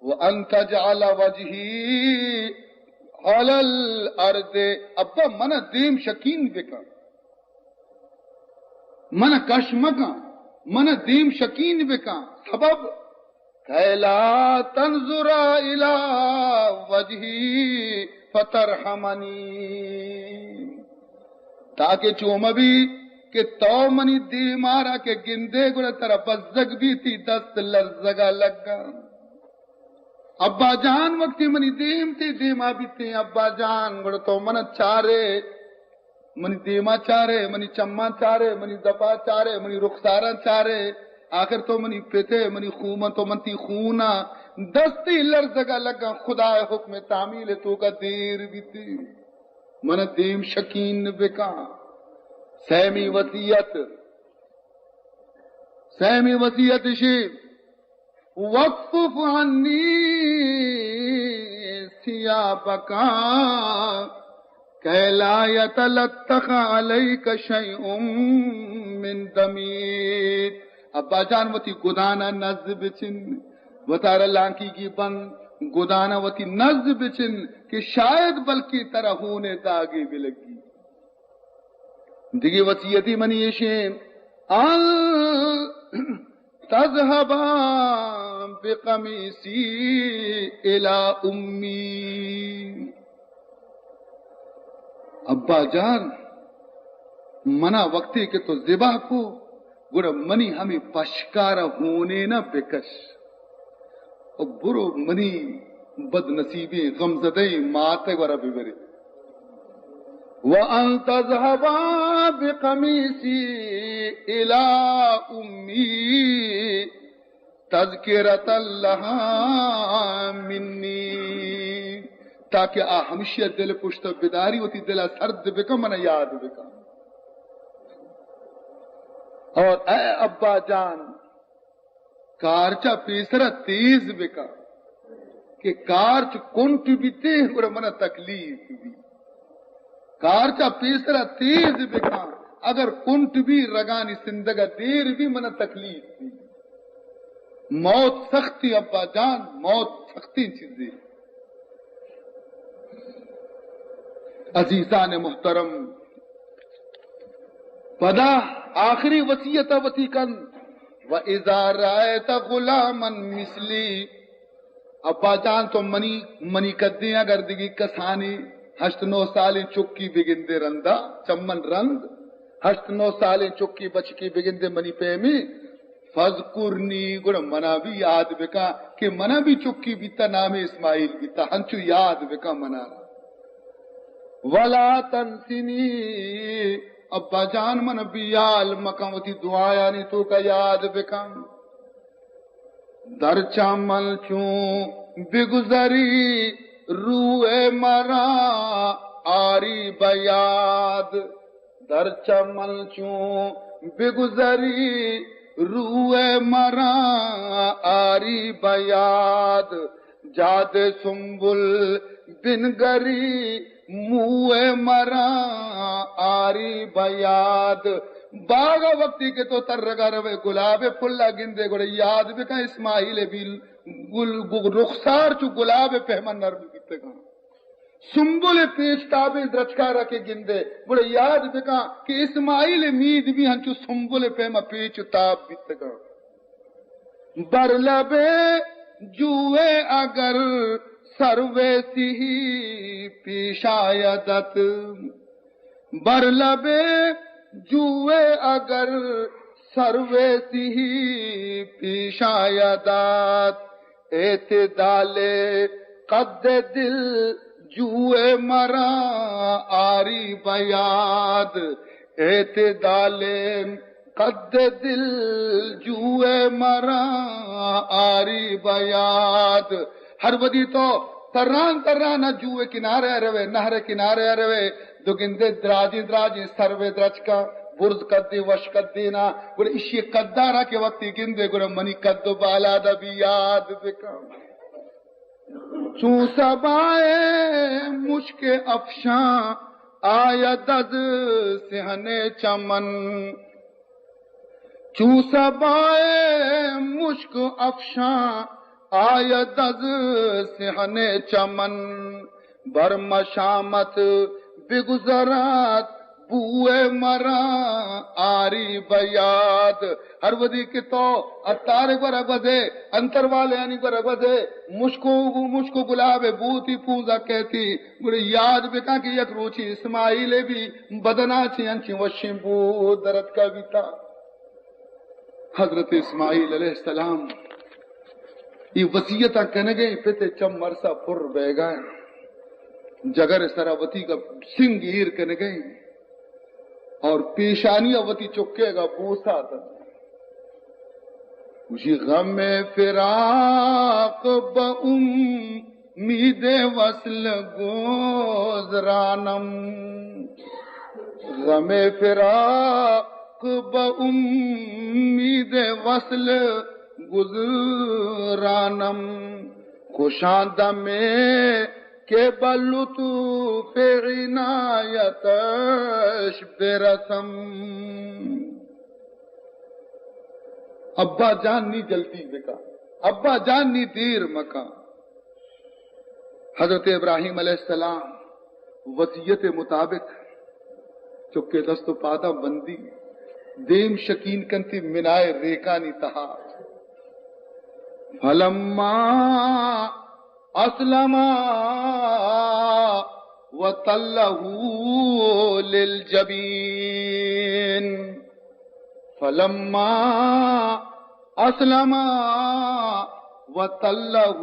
وان تجعل وجهي على الارض. ابا، من ء دیم شکین بکن. من کش مکن، من دیم شکین بکن. سبب؟ کیلا تنظر الی وجهی فترحمنی، تاکہ چو مہ بی کہ تو منی دیمارا کہ گندے گڑا ترا بزگ بیتی، دست لرزگا لگا. ابا جان، وقتی منی دیم تی دیما بیتیں، ابا جان، گڑا تو من چارے، منی دیما چارے، منی چماں چارے، منی دپا چارے، منی رخساراں چارے، آخر تو منی پتے، منی خوماں، تو من تی خونا، دستی لرزگا لگا، خدائے حکم تعمیل توکا دیر بیتی، من دیم شکین بکا. سیمی وصیت، سیمی وصیت شی، واکفف عنی ثیابک کی لا یتلطخ علیک شیء من دمی. ابا جان، وتی گدانا نز بچن، وتارا لانکیگی بند، گدانا وتی نز بچن کہ شاید بلکیں ترا ہونے داگے بلگی. دگہ وصیتی منی ایشیں، ان تذهبا بقمیصی الی امی. ابا جان، منا وقتی کہ تو ذبح کو، گڑا منی ہمے پشکارا ہونے نہ بکش. و برو منی بدنصیبیں غمزدہیں مات ء گورا ببرے. وأن تذهبا بقميصي إلى أمي تذكرة لها مني، تاکہ آ ہمشی دل پشت بداری، وتی دل سرد بکن، من یاد بکن۔ اور اے ابا جان، کارچا پیسرا تیز بکن کہ کارچ کنٹ بیتے، گڑا منا تکلیف بی۔ کارچا پیسرا تیز بکن، اگر کنٹ بی، رگانی سندگا دیر بی، منا تکلیف بی۔ موت سختی ابا جان، موت سختی چیزے۔ عزیزان محترم، پدا آخری وصیت وتی کن، و اذا رأیت غلاما مثلی، ابا جان تو منی، منی قدیں اگر دگی کسانی ہشت نو سالیں چکی بگندے رندا، چمن رند، ہشت نو سالیں چکی بچکی بگندے منی پیمی، فذکرنی، گڑا منا بھی یاد بکا کہ منا بھی چکی بیتا، نام اسماعیل بیتا، ہنچو یاد بکا منا۔ ولا تنسنی، ابا جان، من بیال مکن، وتی دعایانی توکا یاد بکن۔ در چمن چون بگذری روئے مرا آری بیاد، در چمن چون بگذری روئے مرا آری بیاد، جاد سنبل بنگری موئے مرا آری بیاد۔ باغا وقتی کہ تو ترگا روے، گلاب پھلا گندے، گڑا یاد بکن اسماعیل بی گل، گل، رخسار چو گلاب پہما نرم بیتگاں۔ سنبل پیچ تابیں درچکارا کہ گندے، گڑا یاد بکن کہ اسماعیل مید بھی ہنچو سنبل پیما پیچ و تاب بیتگاں۔ بر لب جوئے اگر سرو سهی پیش آیدت، بر لب جوئے اگر سرو سهی پیش آیدت، اعتدال قد دل جوئے مرا آری بیاد، اعتدال قد دل جوئے مرا آری بیاد۔ ہر وھدی تو تران تران ءَ جوئے کنارے ءَ روئے، نہر ءِ کنارے ءَ روئے، دو گندے دراجیں دراجیں سروے درچکاں، برز قدیں وش قدیں نا، گڑا ایشی قدارا کہ وقتی گندے گڑا منی قد و بالاد ءَ بھی یاد بکن۔ چون صبای مشک افشان آید از صحن چمن، چون صبای مشک افشان آید از صحن چمن، بر مشامت بگذرد بوئے مرا آری بیاد۔ ہر وھدی کہ تو عطار ءِ گورا گوزے، انتر والے آنی گورا گوزے، مشک و، مشک و گلاب ءِ بوتی پونزا کہتی، گڑا یاد بکن کہ یک روچی اسماعیل ءِ بھی بدنا چہ انچیں وشیں بو درتکا بیتا۔ حضرت اسماعیل علیہ السلام اے وصیتاں کنگئے، پت ءِ چم ارسا پر بیگا، جگر ءِ سرا وتی گا سنگ ایر کنگئے اور پیشانی ءَ وتی چکے گا بوسا دنت۔ گوشی، غم فراق بہ امید وصل گزرانم، غم فراق بہ امید وصل گزرانم، خوشان دمے کہ بہ لطف عنایتش برسم۔ ابا جان نی جلدی بکن، ابا جان نی دیر مکن۔ حضرت ابراہیم علیہ السلام وصیت مطابق چکے دست و پاداں بندی، دیم شکین کنتی منائے ریکانی تہا۔ فلما اسلما وتلہ للجبین، فلما اسلما وتلہ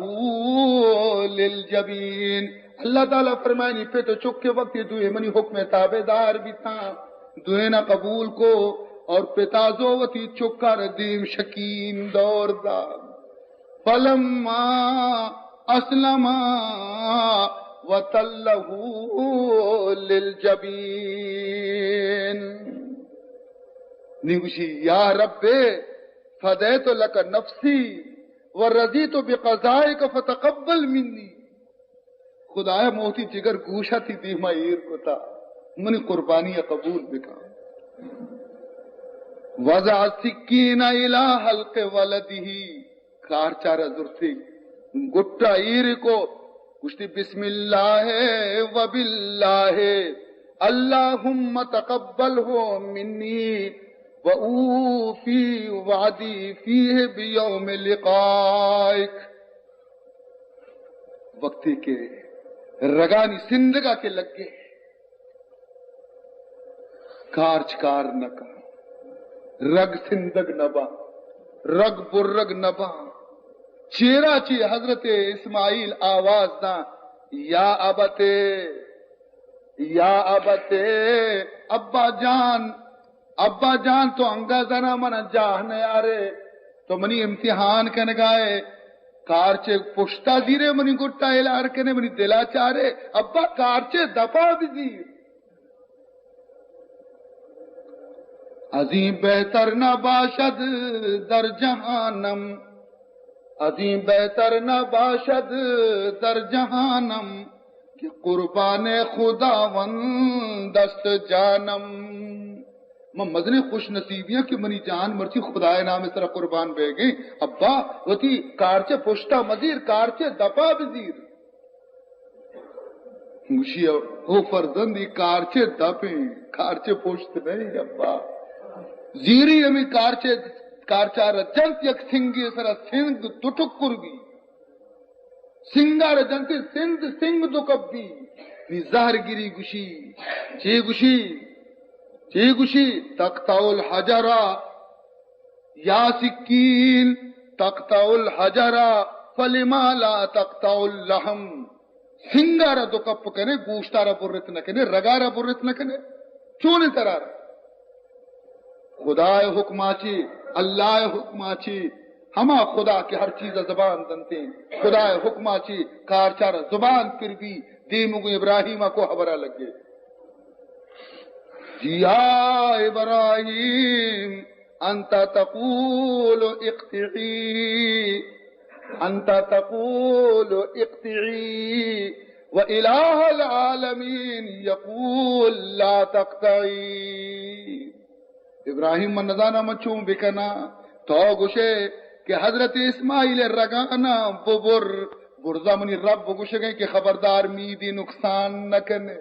للجبین۔ اللہ تعالیٰ فرمائنی، پت و چک کے وقت یہ دوئے منی حکم تابع دار بیتاں، دوئے نہ قبول کو، اور پتا زو وتی چکار دیم شکیم دور دا۔ فلما اسلما وتلہ للجبین۔ نی گوشی، یا رب، فدیت لک نفسی ورضیت بقضائک فتقبل منی۔ خدایا، موتی جگر گوشا تی دیما ایر کتا، منی قربانی قبول بکن۔ وضع السکین الی حلق ولدہ، کارچارا زرتی، گٹا ایر کو، گوشتی، بسم اللہ و باللہ، اللہم تقبلہ منی و اوفی وعدی فیہ بیوم لقائک۔ وقتی کہ رگانی سندگا کہ لگے، کارچ کار نہ کن، رگ سندگ نہ با، رگ برگ نہ با۔ چیرا چی حضرت اسماعیل آواز داں، یا ابت، یا ابت، ابا جان، ابا جان، تو انگا زنا من جاہ نیارے، تو منی امتحان کنگائے، کارچے پشتا زیرے، منی گٹا الار کنے، منی دلا چارے، ابا کارچے دپا بزیر۔ ازیں بہتر نباشد در جہانم، ازیں بہتر نباشد در جہانم، کہ قربان خداوند است جانم۔ من مزنیں خوش نصیبیاں کہ منی جان مرچی خدائے نام سرا قربان بیگیں۔ ابا، وتی کارچے پشتا مزیر، کارچے دپا بزیر۔ گوشی، او فرزند، ای کارچے دپیں، کارچے پشت نہیں ابا۔ زیری ہمیں کارچے، کارچار جنت یک سنگی سرا سنگ دو ٹکر بی۔ سنگار جنت سند سنگ دو کپی۔ نی زہر گری گوشی، چے گوشی، چے گوشی، تقطع الحجر، یا سکین تقطع الحجر، فلما لا تقطع اللحم۔ سنگارا دو کپ کنے، گوشتارا برت نہ کنے، رگارا برت نہ کنے، چونے ترارا؟ خدائے حکما چی، اللہ حکما چی، ہما خدا کہ ہر چیز زبان دنتے، خدائے حکما چی کارچار زبان پر بی، دیمگو ابراہیم کو خبرہ لگے۔ یا ابراہیم، انت تقول اقطعی، انت تقول اقطعی و الہ العالمین یقول لا تقطعی۔ ابراہیم، من نزاناں من چون بکناں۔ تو گوشے کہ حضرت اسماعیل رگانا ببر، برزا منی رب گوشگیں کہ خبردار میدی نقصان نہ کنے۔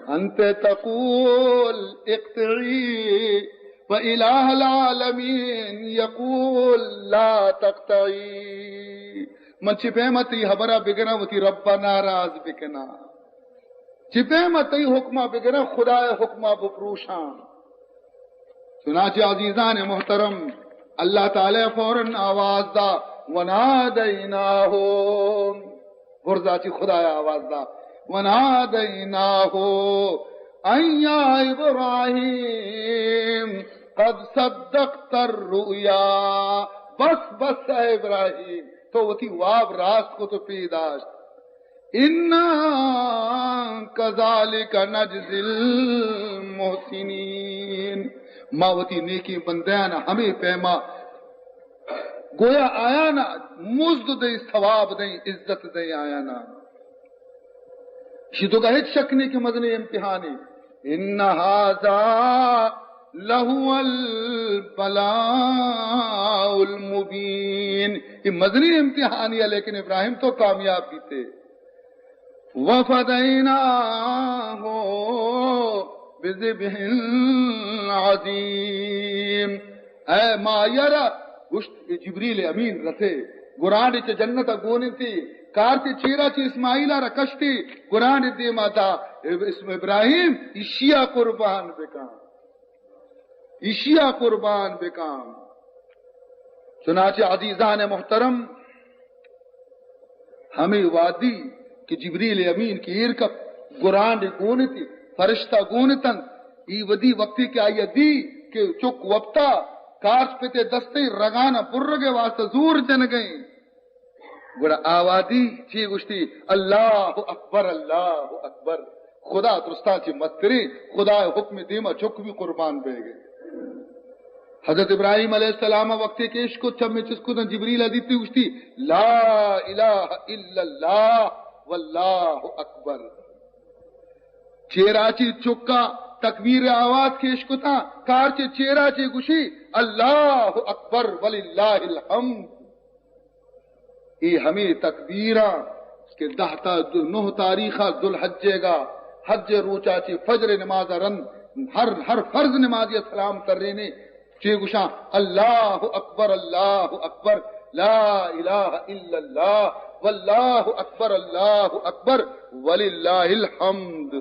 انت تقول اقطعی و الہ العالمین یقول لا تقطعی۔ من چی پیما تئی حبرا بگراں وتی ربا ناراض بکناں؟ چی پیما تئی حکما بگراں، خدائے حکما بپروشاں؟ چنانچہ عزیزان محترم، اللہ تعالی فوراً آواز دا، ونادیناہ، برزا چی خدایا آواز دا، ونادیناہ ان یا ابراہیم قد صدقت الرؤیا۔ بس، بس اے ابراہیم، تو وتی واب راست کو تو پیداشت۔ انا کذالک نجزی المحسنین۔ ما وتی نیکیں بندیان ہمے پیما گویا آیانا مزد دیں، ثواب دیں، عزت دیں آیانا۔ شی تو کا ہچ شک نہیں کہ مزنیں امتحانی۔ ان ھذا لھو البلاء المبین۔ یہ مزنیں امتحانی ہے، لیکن ابراہیم تو کامیاب بیتے۔ وفدیناہ بذبح عظیم۔ اے ما یرا گوشت، جبریل امین رسے، گرانڈے چہ جنت ء گون انتی، کارتے چیرا چہ اسماعیل ء را کشتی، گرانڈے دیما دا، اسم ابراہیم، ایشیا قربان بکن، ایشیا قربان بکن۔ چنانچہ عزیزان محترم، ہمے وادی کہ جبریل امین کہ ایر کپت، گرانڈ گون اتی، فرشتہ گون اتنت۔ ای ودی وقتی کہ آئی دی کہ چک وپتا، کارچ پتے دستے رگانا برگے واسطہ زور جنگیں۔ گڑا آوادی چی گوشتی؟ اللہ اکبر، اللہ اکبر۔ خدا درستاں چی مستریں، خدا حکم دیما چک بھی قربان بے گئے۔ حضرت ابراہیم علیہ السلام وقتی کہ اشکت چمے چسکت جبریل دیتی گوشتی، لا الہ الا اللہ واللہ اکبر۔ چیرا چی چکا تکبیر آواز کہ اشکتا، کارچے چیرا چی گوشی، اللہ اکبر وللہ الحمد۔ اے ہمے تکبیراں کہ دہ تا نہ تاریخ ذوالحجے گا، حج روچا چی فجر نماز رند ہر، ہر فرض نمازی سلام ترینے، چی گوشاں، اللہ اکبر، اللہ اکبر، لا الہ الا اللہ، واللہ اکبر، اللہ اکبر، وللہ الحمد۔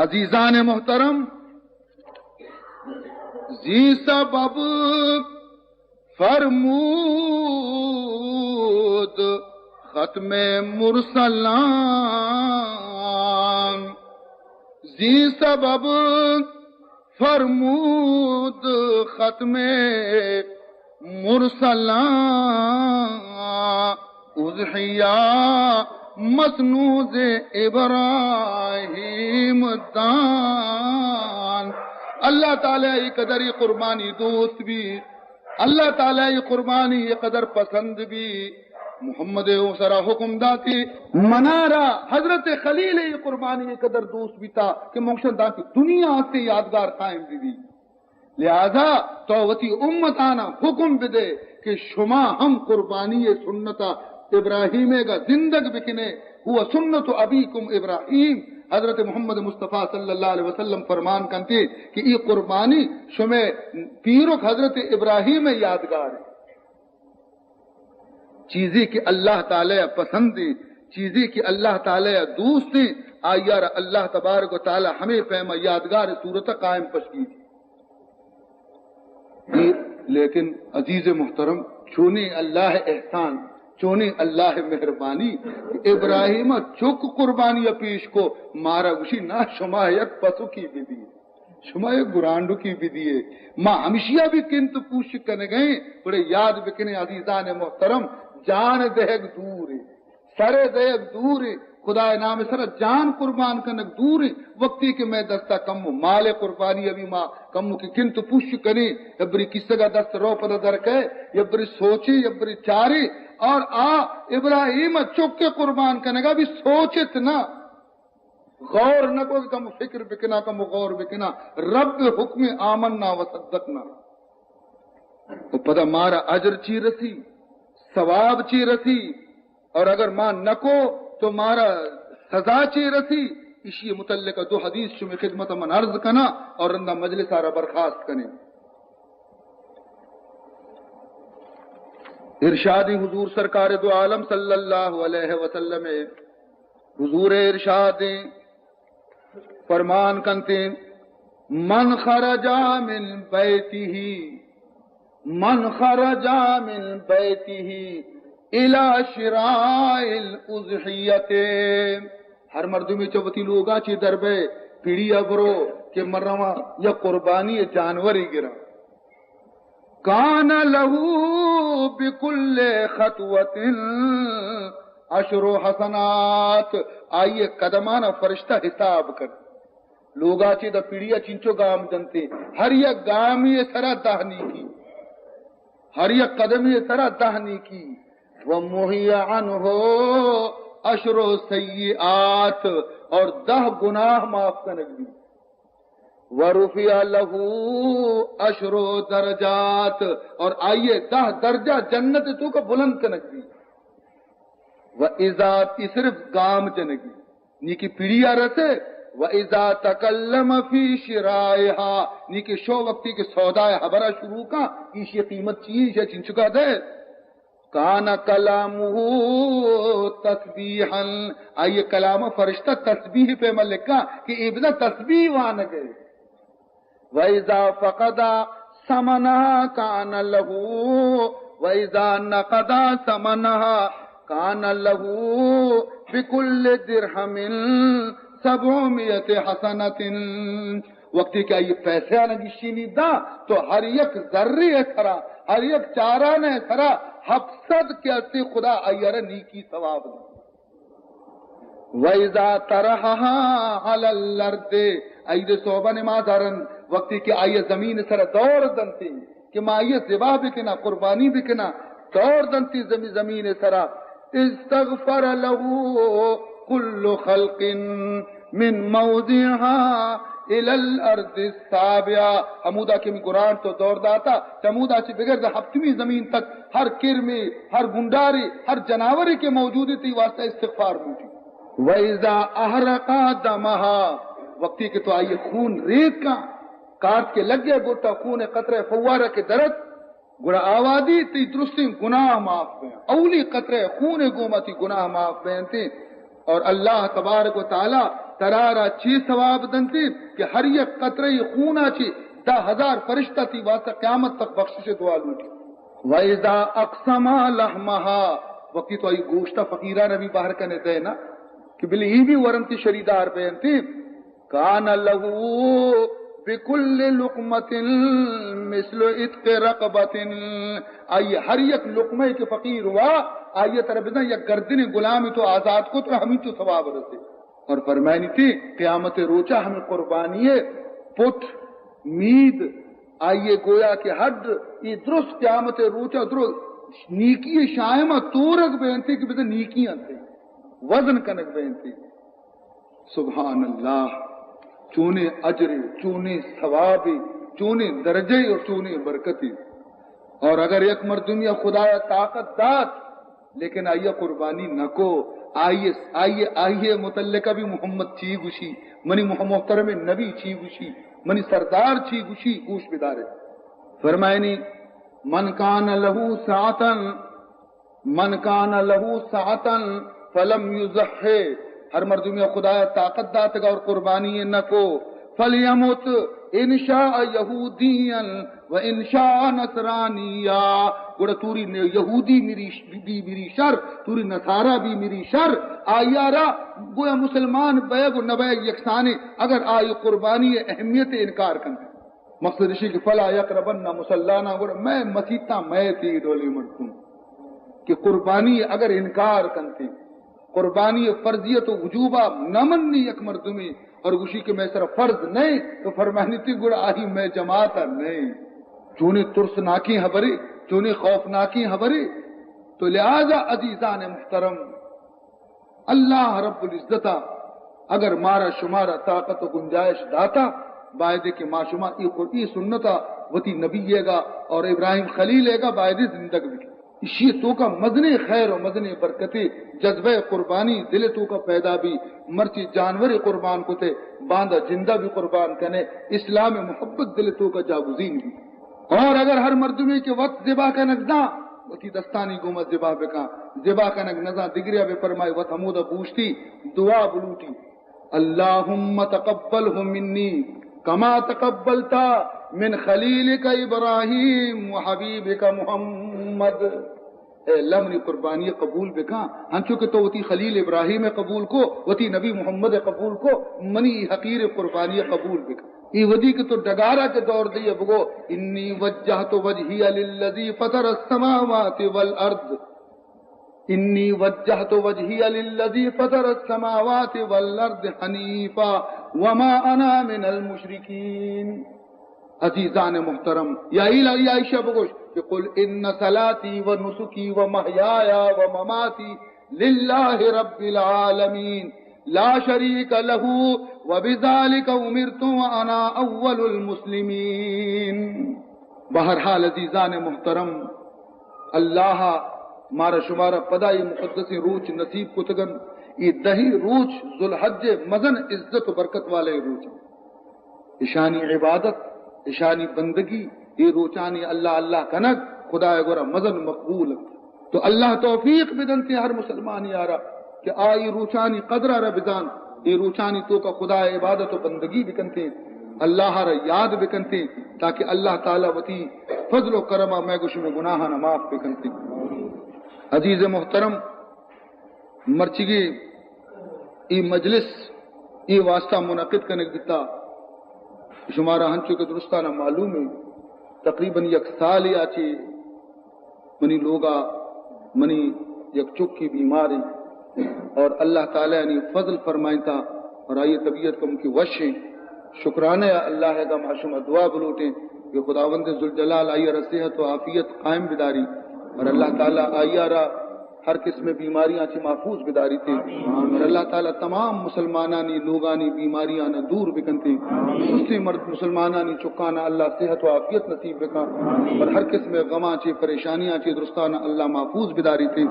عزیزان محترم، زی سبب فرمود ختم مرسلان، زی سبب فرمود ختم مرسلان، اضحیہ مسنود ابراہیم دان۔ اللہ تعالی ای قدر ای قربانی دوست بی، اللہ تعالی ای قربانی ای قدر پسند بی۔ محمد او سرا حکم داتی، منارا حضرت خلیل ای قربانی ای قدر دوست بیتا کہ مکشن داتی دنیا آتے یادگار قائم بی بی۔ لہذا تو وتی امتانا حکم بدے کہ شما ہم قربانی سنت ابراہیم گا زندگ بکنے، ہوا سنت ابیکم ابراہیم۔ حضرت محمد مصطفی صلی اللہ علیہ وسلم فرمان کنتے کہ ای قربانی شمے پیرک حضرت ابراہیم یادگار ہے۔ چیزے کہ اللہ تعالی پسند ہیں، چیزے کہ اللہ تعالی دوست ہیں، آئی را اللہ تبارک و تعالی ہمے پیما یادگار صورت قائم پشکی۔ لیکن عزیز محترم، چونیں اللہ احسان، چونیں اللہ مہربانی، ابراہیم چک قربانی پیش کو، مارا گوشی، نہ، شما یک پسوکی بدی، شما یک گرانڈوکی بدیے، ما ہمشیا بھی کنت پوش کنگئیں۔ بڑے یاد بکنے عزیزان محترم، جان دہگ دور ہے، سر دئیگ دور انت، خدائے نام سرا جان قربان کنگ دور انت۔ وقتی کہ مئے دستا کمو مال قربانی ابھی ما کمو کہ کنت پوش کنیں، یبری کسگا دست رو پدا در کئے، یبری سوچیں، یبری چاریں، اور آ ابراہیم چک قربان کنگا بھی سوچت نہ، غور نہ کو کہ کم فکر بکنا، کم غور بکنا، رب حکم آمنا و صدقنا۔ و پدا مارا اجر چی رسی، ثواب چی رسی، اور اگر ما نکو تو مارا سزا چی رسی؟ اشی متعلق دو حدیث شمی خدمت من عرض کنا اور رندا مجلس آرا برخاست کنیں۔ ارشاد حضور سرکار دو عالم صلی اللہ علیہ وسلم، حضور ارشاد فرمان کنتے، من خرج من بیتہ، من خرج من بیتہ الی شراء الاضحیۃ۔ ہر مردمے چہ وتی لوگا چی در بئے، پیڑیا برو کہ من رواں یک قربانی جانورے گراں۔ کان لہ بکل خطوۃ عشر حسنات، آئی قدمانا فرشتہ حساب کن۔ لوگا چی دا پیڑیا چنچو گام جنتے، ہر یک گامی سرا دہ نیکی، ہر یک قدمی سرا دہ نیکی۔ و محی عنہ عشر سیئات، اور دہ گناہ معاف کنگ بی۔ و رفع لہ عشر درجات، اور آئیے دہ درجہ جنت توکا بلند کنگ بی۔ و اذا، ای صرف گام جنگی، نی کہ پیڑیا رسے، و اذا تکلم فی شرائها، نی کہ شو وقتی کہ سودائے حبرا شروع کا، ایشی قیمت چی ہے، ایشی چنچکا دے۔ کان کلامہ تسبیحا، آئی کلام فرشتہ تسبیح پیما لکھا کہ اے بزاں تسبیح وانگے۔ و اذا فقد ثمنها کان لہ، و اذا نقد ثمنها کان لہ بکل درہم سبعمائة حسنة۔ وقتی کہ آئی پیسہ آنا گشینی دا، تو ہر یک ذرے سرا، ہر یک چارانے سرا ہپت سد کہ استے خدا آئی را نیکی ثواب دا۔ وَإِذَا طَرَحَهَا عَلَى الْأَرْضِ، عید صبح نماز آرن، وقتی کہ آئی زمین سر دور دنتی کہ ما آئی ذبح بکنا، قربانی بکنا، دور دنتی زمین، زمین سرا، استغفر له كل خلق من موضعها إلى الأرض السابعة۔ ہمودا کہ می گران تو دور داتا، چمودا چہ بگر دا ہپتمی زمین تک ہر کرمے، ہر گنڈارے، ہر جناورے کہ موجود ہے، تی واسطہ استغفار بوٹی۔ وَإِذَا أَهْرَقَ دَمَهَا، وقتی کہ تو آئی خون ریت کا، کارت کے لگ گئے گوٹا خون قطرہ فوارہ کے درت، گڑا آوادی تی درستیں گناہ معاف بیں۔ اولی قطرہ خون گوما تی گناہ معاف بینتی۔ اور اللہ تبارک و تعالی ترارا چی ثواب دنتی کہ ہر یک قطرہ خونا چی دہ ہزار فرشتہ تی واسطہ قیامت تک بخشش دعا لوٹی۔ وَإِذَا أَقْسَمَ لَحْمَهَا، وقتی تو آئی گوشتا فقیران بھی بہر کنے دینا کہ بلے ای بھی ورنتی شریدار بینتی۔ کان لہ بکل لقمۃ مثل عتق رقبۃ، آئی ہر یک لقمہ کہ فقیر ہوا، آئی تر بزن یک گردن غلامی تو آزاد کو تو ہمینچو ثواب رسے۔ اور فرمائنی تی قیامت روچا ہمیں قربانی پٹ، مید، آئی گویا کہ ہڈ، یہ درست قیامت روچا درست نیکی شائمہ تورگ بینتی کہ بزن نیکی انتے، وزن کنگ بینتی۔ سبحان اللہ، چونیں اجرے، چونیں ثوابے، چونیں درجے اور چونیں برکتے۔ اور اگر یک مردمی خدایا طاقت دات، لیکن آئی قربانی نہ کو، آئی، آئی، آئی متعلقہ بھی محمد چی گوشی، منی مح-، محترم نبی چی گوشی، منی سردار چی گوشی، گوش بدارے۔ فرمائنی، من کان لہ سعة من کان لہ سعة فلم یضح، ہر مردمی خدایا طاقت داتگا اور قربانی نہ کو، فلیمت ان شاء یہودیا و ان شاء نصرانیا، گڑا توری یہودی مری، بی مری شر، توری نصارا بی مری شر، آیارا گویا مسلمان بیگ و نبیگ یکسانے، اگر آئی قربانی اہمیت انکار کنت۔ مقصد اشی کہ فلا یقربن مصلانا، گڑا مئے مسیتاں مئے تی ڈولی مردم کہ قربانی اگر انکار کنتی، قربانی فرضیت و وجوبا نہ منی یک مردمی اور گوشی کہ مئے سر فرض نہیں، تو فرمانی تی گڑا آئی مئے جماعت نہیں۔ چونی ترسناکی حبری، چونی خوفناکی حبری۔ تو لہذا عزیزان محترم، اللہ رب العزت ء اگر مارا شمارا طاقت و گنجائش داتا، بایدے کہ ما شما ای قر-، ای سنت ء وتی نبی ء گا اور ابراہیم خلیل ء گا بایدے زندگ بی۔ اشی توکا مزنیں خیر و مزنیں برکتے، جذبہ قربانی دل توکا پیدا بی، مرچی جانور قربان کتے، باندا جندہ بھی قربان کنے، اسلام محبت دل توکا جاگزین بی۔ اور اگر ہر مردمے کہ وت ذبح کنگ زان، وتی دستانی گوما ذبح بکن، ذبح کنگ نزان دگریا بہ فرمائی، وت ہمودا بوشتی دعا بلوٹی، اللہم تقبلہ منی کما تقبلت من خلیلک ابراہیم و حبیبک محمد۔ اے اللہ منی قربانی قبول بکن، ہنچو کہ تو وتی خلیل ابراہیم قبول کو، وتی نبی محمد قبول کو، منی حقیر قربانی قبول بکن۔ ای ودی کہ تو ڈگارا کہ دور دئے بگو، انی وجہت وجہی للذی فطر السماوات والارض، انی وجہت وجہی للذی فطر السماوات والارض حنیفا وما انا من المشرکین۔ عزیزان محترم، یا ایلا یا عائشہ بگوش کہ قل ان صلاتی و نسکی و محیایا و مماتی للہ رب العالمین لا شریک لہ و بذالک امرت و انا اول المسلمین۔ بہرحال عزیزان محترم، اللہ مارا شمارا پدا یہ مقدسیں روچ نصیب کتگن۔ یہ دہی روچ ذوالحج مزن عزت و برکت والے روچ۔ اشانی عبادت، اشانی بندگی، اے روچانی اللہ اللہ کنگ خدائے گورا مزن مقبول انت۔ تو اللہ توفیق بدنتے ہر مسلمان یارا کہ آئی روچانی قدر را بزان، اے روچانی توکا خدائے عبادت و بندگی بکنتے، اللہ را یاد بکنتے، تاکہ اللہ تعالی وتی فضل و کرما میں گوشم گناہانا معاف بکنتے۔ عزیز محترم، مرچیگیں اے مجلس اے واسطہ منعقد کنگ بیتا، شمارا ہنچو کہ درستانا معلوم ہے، تقریباً یک سالے آ چہ منی لوگا منی یک چکی بیمار ہیں اور اللہ تعالیٰ نے فضل فرمائنتا اور آئی طبیعت کم کی وش ہیں۔ شکرانے اللہ کا، ما شما دعا بلوٹیں کہ خداوند ذوالجلال آئی را صحت و عافیت قائم بداری اور اللہ تعالیٰ آئی را ہر قسم بیماریاں چہ محفوظ بداریتے اور اللہ تعالیٰ تمام مسلمانانی لوگانی بیماریاں دور بکنتے۔ سستی مرد مسلمانانی چکانا اللہ صحت و عافیت نصیب بکن اور ہر قسم غماں چہ پریشانیاں چہ درستانا اللہ محفوظ بداریتے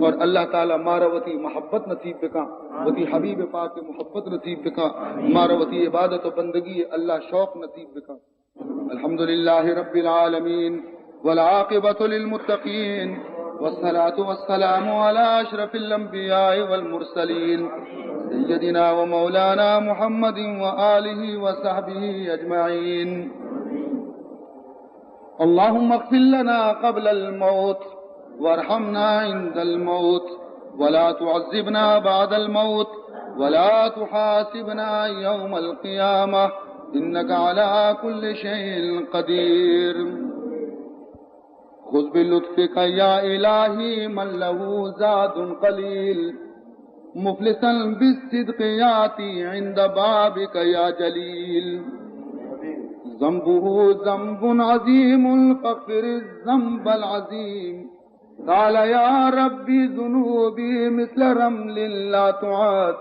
اور اللہ تعالیٰ مارا وتی محبت نصیب بکن، وتی حبیب پاک محبت نصیب بکن، مارا وتی عبادت و بندگی اللہ شوق نصیب بکن۔ الحمد لله رب العالمين، والعاقبة للمتقين، والصلاة والسلام على أشرف الأنبياء والمرسلين، سيدنا ومولانا محمد وآله وصحبه أجمعين. اللهم اغفر لنا قبل الموت، وارحمنا عند الموت، ولا تعذبنا بعد الموت، ولا تحاسبنا يوم القيامة، إنك على كل شيء قدير. خذ بلطفك يا إلهي من له زاد قليل، مفلسا بالصدق يأتي عند بابك يا جليل. ذنبه ذنب عظيم فاغفر الذنب العظيم. قال يا رب ذنوبي مثل رمل لا تعد،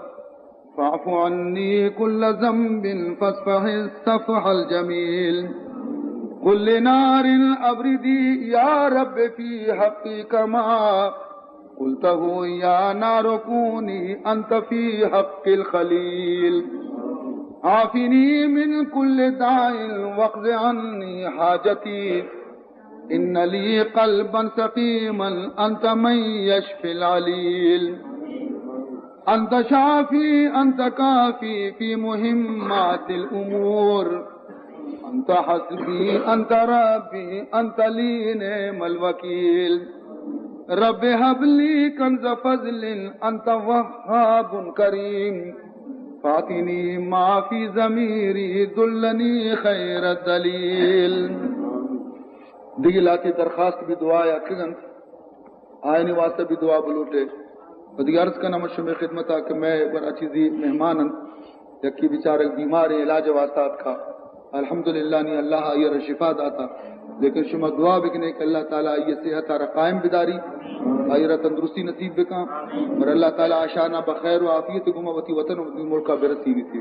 فاعف عني كل ذنب فاصفح الصفح الجميل. قل لنار أبردي يا رب في حقي كما قلته يا نار كوني أنت في حق الخليل. عافني من كل داء واقض عني حاجتي، إن لي قلبا سقيما أنت من يشفي العليل. أنت شافي أنت كافي في مهمات الأمور، أنت حسبي أنت ربي أنت لي نعم الوكيل. رب هب لي كنز فضل أنت وهاب كريم، فأعطني ما في ضميري دلني خير الدليل. دگہ لہتے درخواست بھی دعا ء اتکگ انت، آیانی واسطہ بھی دعا بلوٹے۔ و دگہ عرض کناں من شمئے خدمت ء کہ مئے گورا چیزی مہمان انت، یکے بیچارگ بیمار ہیں، علاج واسطہ اتکا، الحمدللہ نی اللہ آئی را شفا داتا، لیکن شما دعا بکنے کہ اللہ تعالی آئی صحت ء را قائم بداری، آئی را تندرستی نصیب بکاں، اور اللہ تعالی آشانا بخیر و عافیت گما وتی وطن و وتی ملکا برسینیتی۔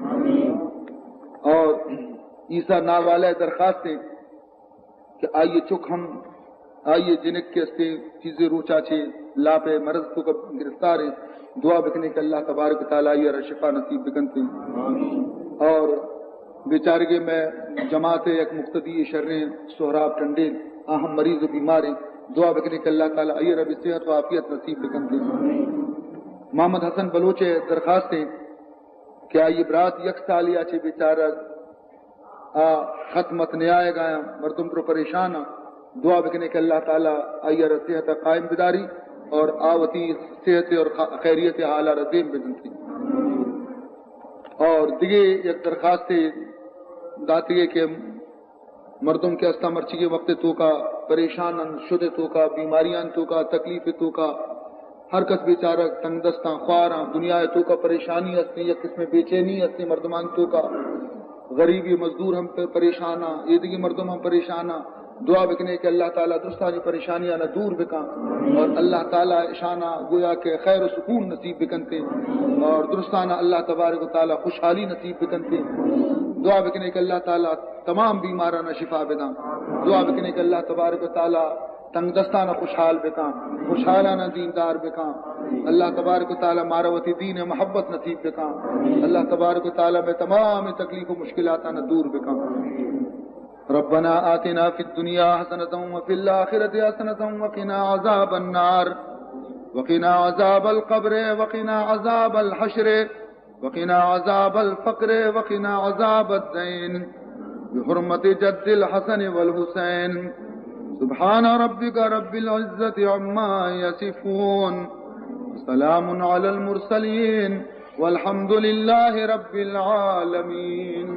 اور عیسیٰ ناوالہ درخواست ہیں کہ آئی چک ہم، آئی جنک کے استے چیزیں روچا چے لاپے مرض تو کا گرفتار ہیں، دعا بکنے کہ اللہ تبارک و تعالی آئی را شفا نصیب بکنتے۔ اور بیچارگے میں جماعت یک مقتدی شریں سہراب ٹنڈیل، آ ہم مریض و بیمار ہیں، دعا بکنے کہ اللہ تعالی آئی را بھی صحت و عافیت نصیب بکنتے۔ محمد حسن بلوچ درخواست ہیں کہ آئی برات یک سالی آ چے بیچارہ آ خط مت نیائے گایا، مردم پر پریشان آ، دعا بکنے کہ اللہ تعالی آئی را صحت قائم بداری اور آ وتی صحت اور خ-، خیریت حال را دیم بدنتی۔ اور دگہ یک درخواست داتگے کہ مردم کہ استا مرچی کے وقت توکا پریشان ان، شد توکا، بیماریاں توکا، تکلیف توکا، ہر کس بیچارہ تنگ دستاں، خواراں، دنیا ء توکا پریشانی ہستیں، یک قسم بے چینی ہستیں مردمان توکا، غریبی مزدور ہم پ-، پریشان آں، ایدگی مردم ہم پریشان آں۔ دعا بکنے کہ اللہ تعالی درستانی پریشانیاں دور بکاں اور اللہ تعالی اشانا گویا کہ خیر و سکون نصیب بکنتے اور درستانا اللہ تبارک و تعالی خوشحالی نصیب بکنتے۔ دعا بکنے کہ اللہ تعالی تمام بیمارانا شفا بداں۔ دعا بکنے کہ اللہ تبارک و تعالی تنگ دستانا خوشحال بکاں، خوشحالانا دیندار بکاں۔ اللہ تبارک و تعالی مارا وتی دین محبت نصیب بکاں۔ اللہ تبارک و تعالی میں تمام تکلیف و مشکلاتانا دور بکاں۔ ربنا آتنا في الدنيا حسنة وفي الآخرة حسنة وقنا عذاب النار، وقنا عذاب القبر، وقنا عذاب الحشر، وقنا عذاب الفقر، وقنا عذاب الدين، بحرمة جد الحسن والحسين. سبحان ربك رب العزة عما يصفون. سلام على المرسلين والحمد لله رب العالمين.